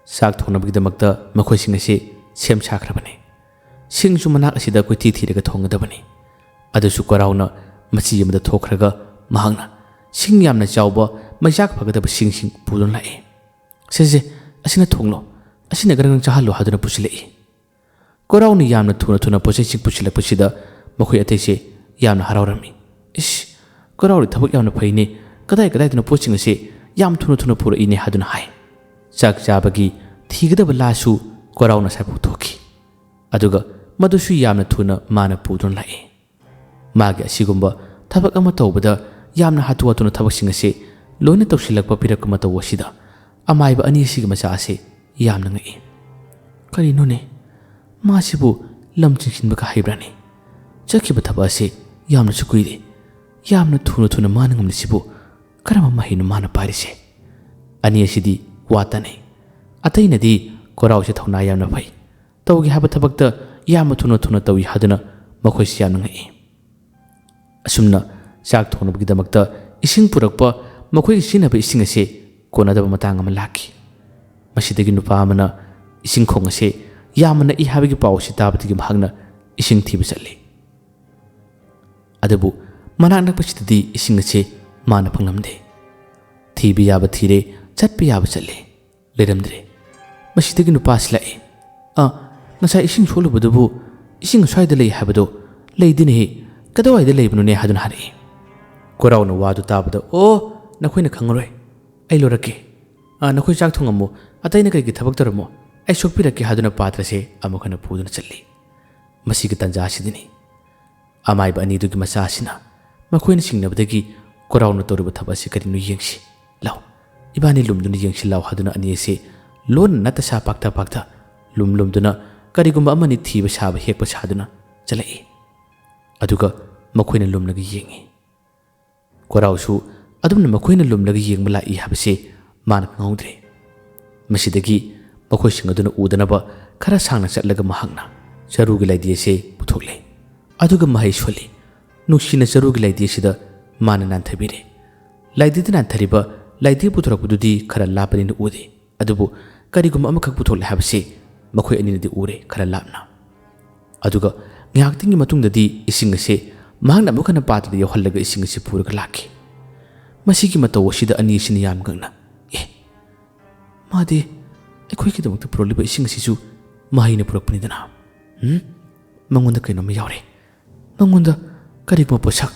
ꯆꯥꯛ ꯊꯣꯡꯅꯕꯒꯤꯗꯃꯛꯇ ꯃꯈꯣꯏꯁꯤꯡ ꯑꯁꯤ ꯁꯦꯝ ꯁꯥꯈ꯭ꯔꯕꯅꯤ꯫ ꯁꯤꯡꯁꯨ ꯃꯅꯥꯛ ꯑꯁꯤꯗ ꯀꯣꯏꯊꯤ ꯊꯤꯔꯒ ꯊꯣꯡꯒꯗꯕꯅꯤ꯫ ꯑꯗꯨꯁꯨ ꯀꯣꯔꯥꯎꯅ ꯃꯆꯤ ꯑꯃꯗ ꯊꯣꯛꯈ꯭ꯔꯒ ꯃꯍꯥꯛꯅ ꯁꯤꯡ ꯌꯥꯝꯅ ꯆꯥꯎꯕ, ꯃꯩꯆꯥꯛ ꯐꯒꯗꯕ ꯁꯤꯡꯁꯤꯡ ꯄꯨꯗꯨꯅ ꯂꯥꯛꯏ꯫ "ꯁꯦ, ꯁꯦ, ꯑꯁꯤꯅ ꯊꯣꯡꯂꯣ, ꯑꯁꯤꯅ ꯒ꯭ꯔꯪ ꯒ꯭ꯔꯪ ꯆꯥꯍꯜꯂꯣ" ꯍꯥꯏꯗꯨꯅ ꯄꯨꯁꯤꯜꯂꯛꯏ꯫ ꯀꯣꯔꯥꯎꯅ ꯌꯥꯝꯅ ꯊꯨꯅ ꯊꯨꯅ ꯄꯣꯠꯆꯩꯁꯤꯡ ꯄꯨꯁꯤꯜꯂꯛꯄꯁꯤꯗ ꯃꯈꯣꯏ ꯑꯇꯩꯁꯦ ꯌꯥꯝꯅ ꯍꯔꯥꯎꯔꯝꯃꯤ꯫ "ꯏꯁ, ꯀꯣꯔꯥꯎꯗꯤ ꯊꯕꯛ ꯌꯥꯝꯅ ꯐꯩꯅꯦ, ꯀꯗꯥꯏ ꯀꯗꯥꯏꯗꯅꯣ ꯄꯣꯠꯁꯤꯡ ꯑꯁꯦ ꯌꯥꯝ ꯊꯨꯅ ꯊꯨꯅ ꯄꯨꯔꯛꯏꯅꯦ" ꯍꯥꯏꯗꯨꯅ ꯍꯥꯏ꯫ ꯆꯥꯛ ꯆꯥꯕꯒꯤ ꯊꯤꯒꯗꯕ ꯂꯥꯁꯨ ꯀꯣꯔꯥꯎꯅ ꯉꯁꯥꯏ ꯄꯨꯊꯣꯛꯈꯤ꯫ ꯑꯗꯨꯒ ꯃꯗꯨꯁꯨ ꯌꯥꯝꯅ ꯊꯨꯅ ꯃꯥꯅ ꯄꯨꯗꯨꯅ ꯂꯥꯛꯏ꯫ ꯃꯥꯒꯤ ꯑꯁꯤꯒꯨꯝꯕ ꯊꯕꯛ ꯑꯃ ꯇꯧꯕꯗ ꯌꯥꯝꯅ ꯍꯥꯊꯨ ꯍꯥꯊꯨꯅ ꯊꯕꯛꯁꯤꯡ ꯑꯁꯤ ꯂꯣꯏꯅ ꯇꯧꯁꯤꯜꯂꯛꯄ ꯄꯤꯔꯛꯄ ꯃꯇꯧ ꯑꯁꯤꯗ ꯑꯃꯥꯏꯕ ꯑꯅꯤ ꯑꯁꯤꯒꯤ ꯃꯆꯥ ꯑꯁꯤ ꯌꯥꯝꯅ ꯉꯛꯏ꯫ "ꯀꯔꯤꯅꯣꯅꯦ? ꯃꯥꯁꯤꯕꯨ ꯂꯝ ꯆꯤꯡꯁꯤꯟꯕꯒ ꯍꯩꯕ꯭ꯔꯥꯅꯦ? ꯆꯠꯈꯤꯕ ꯊꯕꯛ ꯑꯁꯤ ꯌꯥꯝꯅꯁꯨ ꯀꯨꯏꯔꯦ꯫ ꯌꯥꯝꯅ ꯊꯨꯅ ꯊꯨꯅ ꯃꯥꯅ ꯉꯝꯂꯤꯁꯤꯕꯨ ꯀꯔꯝꯕ ꯃꯍꯩꯅꯣ ꯃꯥꯅ ꯄꯥꯏꯔꯤꯁꯦ?" ꯑꯅꯤ ꯑꯁꯤꯗꯤ ꯋꯥ ꯇꯥꯅꯩ꯫ ꯑꯇꯩꯅꯗꯤ ꯀꯣꯔꯥꯎꯁꯦ ꯊꯧꯅꯥ ꯌꯥꯝꯅ ꯐꯩ, ꯇꯧꯒꯦ ꯍꯥꯏꯕ ꯊꯕꯛꯇ ꯌꯥꯝꯅ ꯊꯨꯅ ꯊꯨꯅ ꯇꯧꯏ ꯍꯥꯏꯗꯨꯅ ꯃꯈꯣꯏꯁꯤ ꯌꯥꯝꯅ ꯉꯛꯏ꯫ ꯑꯁꯨꯝꯅ ꯆꯥꯛ ꯊꯣꯡꯅꯕꯒꯤꯗꯃꯛꯇ ꯏꯁꯤꯡ ꯄꯨꯔꯛꯄ, ꯃꯈꯣꯏꯒꯤ ꯁꯤꯖꯤꯟꯅꯕ ꯏꯁꯤꯡ ꯑꯁꯦ ꯀꯣꯟꯅꯗꯕ ꯃꯇꯥꯡ ꯑꯃ ꯂꯥꯛꯈꯤ꯫ ꯃꯁꯤꯗꯒꯤ ꯅꯨꯄꯥ ꯑꯃꯅ ꯏꯁꯤꯡ ꯈꯣꯡ ꯑꯁꯦ ꯌꯥꯝꯅ ꯅꯛꯏ ꯍꯥꯏꯕꯒꯤ ꯄꯥꯎ ꯑꯁꯤ ꯇꯥꯕꯗꯒꯤ ꯃꯍꯥꯛꯅ ꯏꯁꯤꯡ ꯊꯤꯕ ꯆꯠꯂꯤ꯫ ꯑꯗꯨꯕꯨ ꯃꯅꯥꯛ ꯅꯛꯄꯁꯤꯗꯗꯤ ꯏꯁꯤꯡ ꯑꯁꯤ ꯃꯥꯅ ꯐꯪꯂꯝꯗꯦ꯫ ꯊꯤꯕ ꯌꯥꯕ ꯊꯤꯔꯦ, ꯆꯠꯄ ꯌꯥꯕ ꯆꯠꯂꯦ, ꯂꯩꯔꯝꯗ꯭ꯔꯦ꯫ ꯃꯁꯤꯗꯒꯤ ꯅꯨꯄꯥꯁꯤ ꯂꯥꯛꯏ꯫ "ꯑ, ꯉꯁꯥꯏ ꯏꯁꯤꯡ ꯁꯣꯛꯂꯨꯕꯗꯨꯕꯨ ꯏꯁꯤꯡ ꯑꯁ꯭ꯋꯥꯏꯗ ꯂꯩ ꯍꯥꯏꯕꯗꯣ ꯂꯩꯗꯦꯅꯦꯍꯦ, ꯀꯗꯥꯏꯋꯥꯏꯗ ꯂꯩꯕꯅꯣꯅꯦ?" ꯍꯥꯏꯗꯨꯅ ꯍꯥꯏꯔꯛꯏ꯫ ꯀꯣꯔꯥꯎꯅ ꯋꯥꯗꯨ ꯇꯥꯕꯗ, "ꯑꯣ, ꯅꯈꯣꯏꯅ ꯈꯪꯉꯔꯣꯏ, ꯑꯩ ꯂꯧꯔꯛꯀꯦ꯫ ꯑ, ꯅꯈꯣꯏ ꯆꯥꯛ ꯊꯣꯡꯉꯝꯃꯣ, ꯑꯇꯩꯅ ꯀꯔꯤꯒꯤ ꯊꯕꯛ ꯇꯧꯔꯝꯃꯣ, ꯑꯩ ꯁꯣꯛꯄꯤꯔꯛꯀꯦ" ꯍꯥꯏꯗꯨꯅ ꯄꯥꯇ꯭ꯔꯁꯦ ꯑꯃꯨꯛ ꯍꯟꯅ ꯄꯨꯗꯨꯅ ꯆꯠꯂꯤ꯫ ꯃꯁꯤꯒꯤ ꯇꯥꯟꯖꯥ ꯑꯁꯤꯗꯅꯤ ꯑꯃꯥꯏꯕ ꯑꯅꯤꯗꯨꯒꯤ ꯃꯆꯥ ꯑꯁꯤꯅ ꯃꯈꯣꯏꯅ ꯆꯤꯡꯅꯕꯗꯒꯤ ꯀꯣꯔꯥꯎꯅ ꯇꯧꯔꯤꯕ ꯊꯕꯛ ꯑꯁꯤ ꯀꯔꯤꯅꯣ ꯌꯦꯡꯁꯤ꯫ "ꯂꯥꯎ, ꯏꯕꯥꯅꯤ ꯂꯨꯝꯗꯨꯅ ꯌꯦꯡꯁꯤ ꯂꯥꯎ" ꯍꯥꯏꯗꯨꯅ ꯑꯅꯤ ꯑꯁꯤ ꯂꯣꯟꯅ ꯅꯠꯇ ꯁꯥ ꯄꯥꯛꯊ ꯄꯥꯛꯊ ꯂꯨꯝ ꯂꯨꯝꯗꯨꯅ ꯀꯔꯤꯒꯨꯝꯕ ꯑꯃꯅꯤ ꯊꯤꯕ ꯁꯥꯕ ꯍꯦꯛꯄ ꯁꯥꯗꯨꯅ ꯆꯠꯂꯛꯏ꯫ ꯑꯗꯨꯒ ꯃꯈꯣꯏꯅ ꯂꯨꯝꯂꯒ ꯌꯦꯡꯉꯤ꯫ ꯀꯣꯔꯥꯎꯁꯨ ꯑꯗꯨꯝꯅ ꯃꯈꯣꯏꯅ ꯂꯨꯝꯂꯒ ꯌꯦꯡꯕ ꯂꯥꯛꯏ ꯍꯥꯏꯕꯁꯤ ꯃꯥꯅ ꯈꯪꯍꯧꯗ꯭ꯔꯦ꯫ ꯃꯁꯤꯗꯒꯤ ꯃꯈꯣꯏꯁꯤꯡ ꯑꯗꯨꯅ ꯎꯗꯅꯕ ꯈꯔ ꯁꯥꯡꯅ ꯆꯠꯂꯒ ꯃꯍꯥꯛꯅ ꯆꯔꯨꯒꯤ ꯂꯥꯏꯙꯤ ꯑꯁꯤ ꯄꯨꯊꯣꯛꯂꯦ꯫ ꯑꯗꯨꯒ ꯃꯍꯩ ꯁꯣꯜꯂꯤ꯫ ꯅꯨꯡꯁꯤꯅ ꯆꯔꯨꯒꯤ ꯂꯥꯏꯙꯤ ꯑꯁꯤꯗ ꯃꯥꯅ ꯅꯥꯟꯊꯕꯤꯔꯦ꯫ ꯂꯥꯏꯙꯤꯗ ꯅꯥꯟꯊꯔꯤꯕ ꯂꯥꯏꯙꯤ ꯄꯨꯊꯣꯔꯛꯄꯗꯨꯗꯤ ꯈꯔ ꯂꯥꯞꯄꯅꯤꯅ ꯎꯗꯦ꯫ ꯑꯗꯨꯕꯨ ꯀꯔꯤꯒꯨꯝꯕ ꯑꯃꯈꯛ ꯄꯨꯊꯣꯛꯂꯦ ꯍꯥꯏꯕꯁꯤ ꯃꯈꯣꯏ ꯑꯅꯤꯅꯗꯤ ꯎꯔꯦ, ꯈꯔ ꯂꯥꯞꯅ꯫ ꯑꯗꯨꯒ ꯉꯥꯏꯍꯥꯛꯇꯪꯒꯤ ꯃꯇꯨꯡꯗꯗꯤ ꯏꯁꯤꯡ ꯑꯁꯤ ꯃꯍꯥꯛꯅ ꯑꯃꯨꯛ ꯍꯟꯅ ꯄꯥꯇ꯭ꯔꯗ ꯌꯧꯍꯜꯂꯒ ꯏꯁꯤꯡ ꯑꯁꯤ ꯄꯨꯔꯒ ꯂꯥꯛꯈꯤ꯫ ꯃꯁꯤꯒꯤ ꯃꯇꯧ ꯑꯁꯤꯗ ꯑꯅꯤ ꯑꯁꯤꯅ ꯌꯥꯝ ꯉꯛꯅ, "ꯑꯦ, ꯃꯥꯗꯤ ꯑꯩꯈꯣꯏꯒꯤꯗꯃꯛꯇ ꯄꯨꯔꯛꯂꯤꯕ ꯏꯁꯤꯡ ꯑꯁꯤꯁꯨ ꯃꯍꯩꯅ ꯄꯨꯔꯛꯄꯅꯤꯗꯅ꯫ ꯎꯝ? ꯃꯉꯣꯟꯗ ꯀꯩꯅꯣꯝꯃ ꯌꯥꯎꯔꯦ꯫ ꯃꯉꯣꯟꯗ ꯀꯔꯤꯒꯨꯝꯕ ꯄꯣꯠꯁꯛ,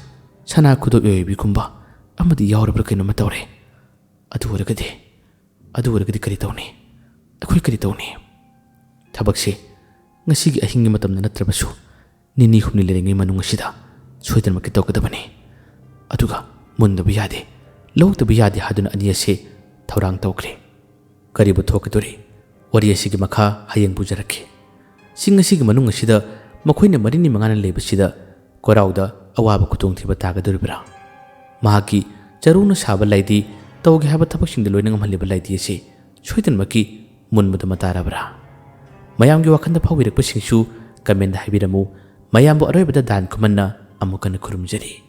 ꯁꯅꯥ ꯈꯨꯗꯣꯞ ꯌꯣꯏꯕꯤꯒꯨꯝꯕ ꯑꯃꯗꯤ ꯌꯥꯎꯔꯕ꯭ꯔꯥ ꯀꯩꯅꯣꯝꯃ ꯇꯧꯔꯦ꯫ ꯑꯗꯨ ꯑꯣꯏꯔꯒꯗꯤ, ꯑꯗꯨ ꯑꯣꯏꯔꯒꯗꯤ ꯀꯔꯤ ꯇꯧꯅꯤ? ꯑꯩꯈꯣꯏ ꯀꯔꯤ ꯇꯧꯅꯤ?" ꯊꯕꯛꯁꯦ ꯉꯁꯤꯒꯤ ꯑꯍꯤꯡꯒꯤ ꯃꯇꯝꯗ ꯅꯠꯇ꯭ꯔꯕꯁꯨ ꯅꯤꯅꯤ ꯍꯨꯝꯅꯤ ꯂꯩꯔꯤꯉꯩ ꯃꯅꯨꯡ ꯑꯁꯤꯗ ꯁꯣꯏꯗꯅꯃꯛꯀꯤ ꯇꯧꯒꯗꯕꯅꯤ꯫ ꯑꯗꯨꯒ ꯃꯨꯟꯗꯕ ꯌꯥꯗꯦ, ꯂꯧꯗꯕ ꯌꯥꯗꯦ ꯍꯥꯏꯗꯨꯅ ꯑꯅꯤ ꯑꯁꯤ ꯊꯧꯔꯥꯡ ꯇꯧꯈ꯭ꯔꯦ꯫ ꯀꯔꯤꯕꯨ ꯊꯣꯛꯀꯗꯣꯔꯤ? ꯋꯥꯔꯤ ꯑꯁꯤꯒꯤ ꯃꯈꯥ ꯍꯌꯦꯡ ꯄꯨꯖꯔꯛꯀꯦ꯫ ꯆꯤꯡ ꯑꯁꯤꯒꯤ ꯃꯅꯨꯡ ꯑꯁꯤꯗ ꯃꯈꯣꯏꯅ ꯃꯔꯤꯅꯤ ꯃꯉꯥꯅꯤ ꯂꯩꯕꯁꯤꯗ ꯀꯣꯔꯥꯎꯗ ꯑꯋꯥꯕ ꯈꯨꯗꯣꯡꯊꯤꯕ ꯇꯥꯒꯗꯧꯔꯤꯕ꯭ꯔꯥ? ꯃꯍꯥꯛꯀꯤ ꯆꯔꯨꯅ ꯁꯥꯕ ꯂꯥꯏꯙꯤ ꯇꯧꯒꯦ ꯍꯥꯏꯕ ꯊꯕꯛꯁꯤꯡꯗ ꯂꯣꯏꯅ ꯉꯝꯍꯜꯂꯤꯕ ꯂꯥꯏꯙꯤ ꯑꯁꯤ ꯁꯣꯏꯗꯅꯃꯛꯀꯤ ꯃꯨꯟꯕꯗ ꯃꯇꯥꯔꯕ꯭ꯔꯥ? ꯃꯌꯥꯝꯒꯤ ꯋꯥꯈꯜꯗ ꯐꯥꯎꯕꯤꯔꯛꯄꯁꯤꯡꯁꯨ comment ꯍꯥꯏꯕꯤꯔꯝꯃꯨ꯫ ꯃꯌꯥꯝꯕꯨ ꯑꯔꯣꯏꯕꯗ ꯗꯥꯟ ꯈꯨꯃꯟꯅ ꯑꯃꯨꯛ ꯍꯟꯅ ꯈꯨꯔꯨꯝꯖꯔꯤ꯫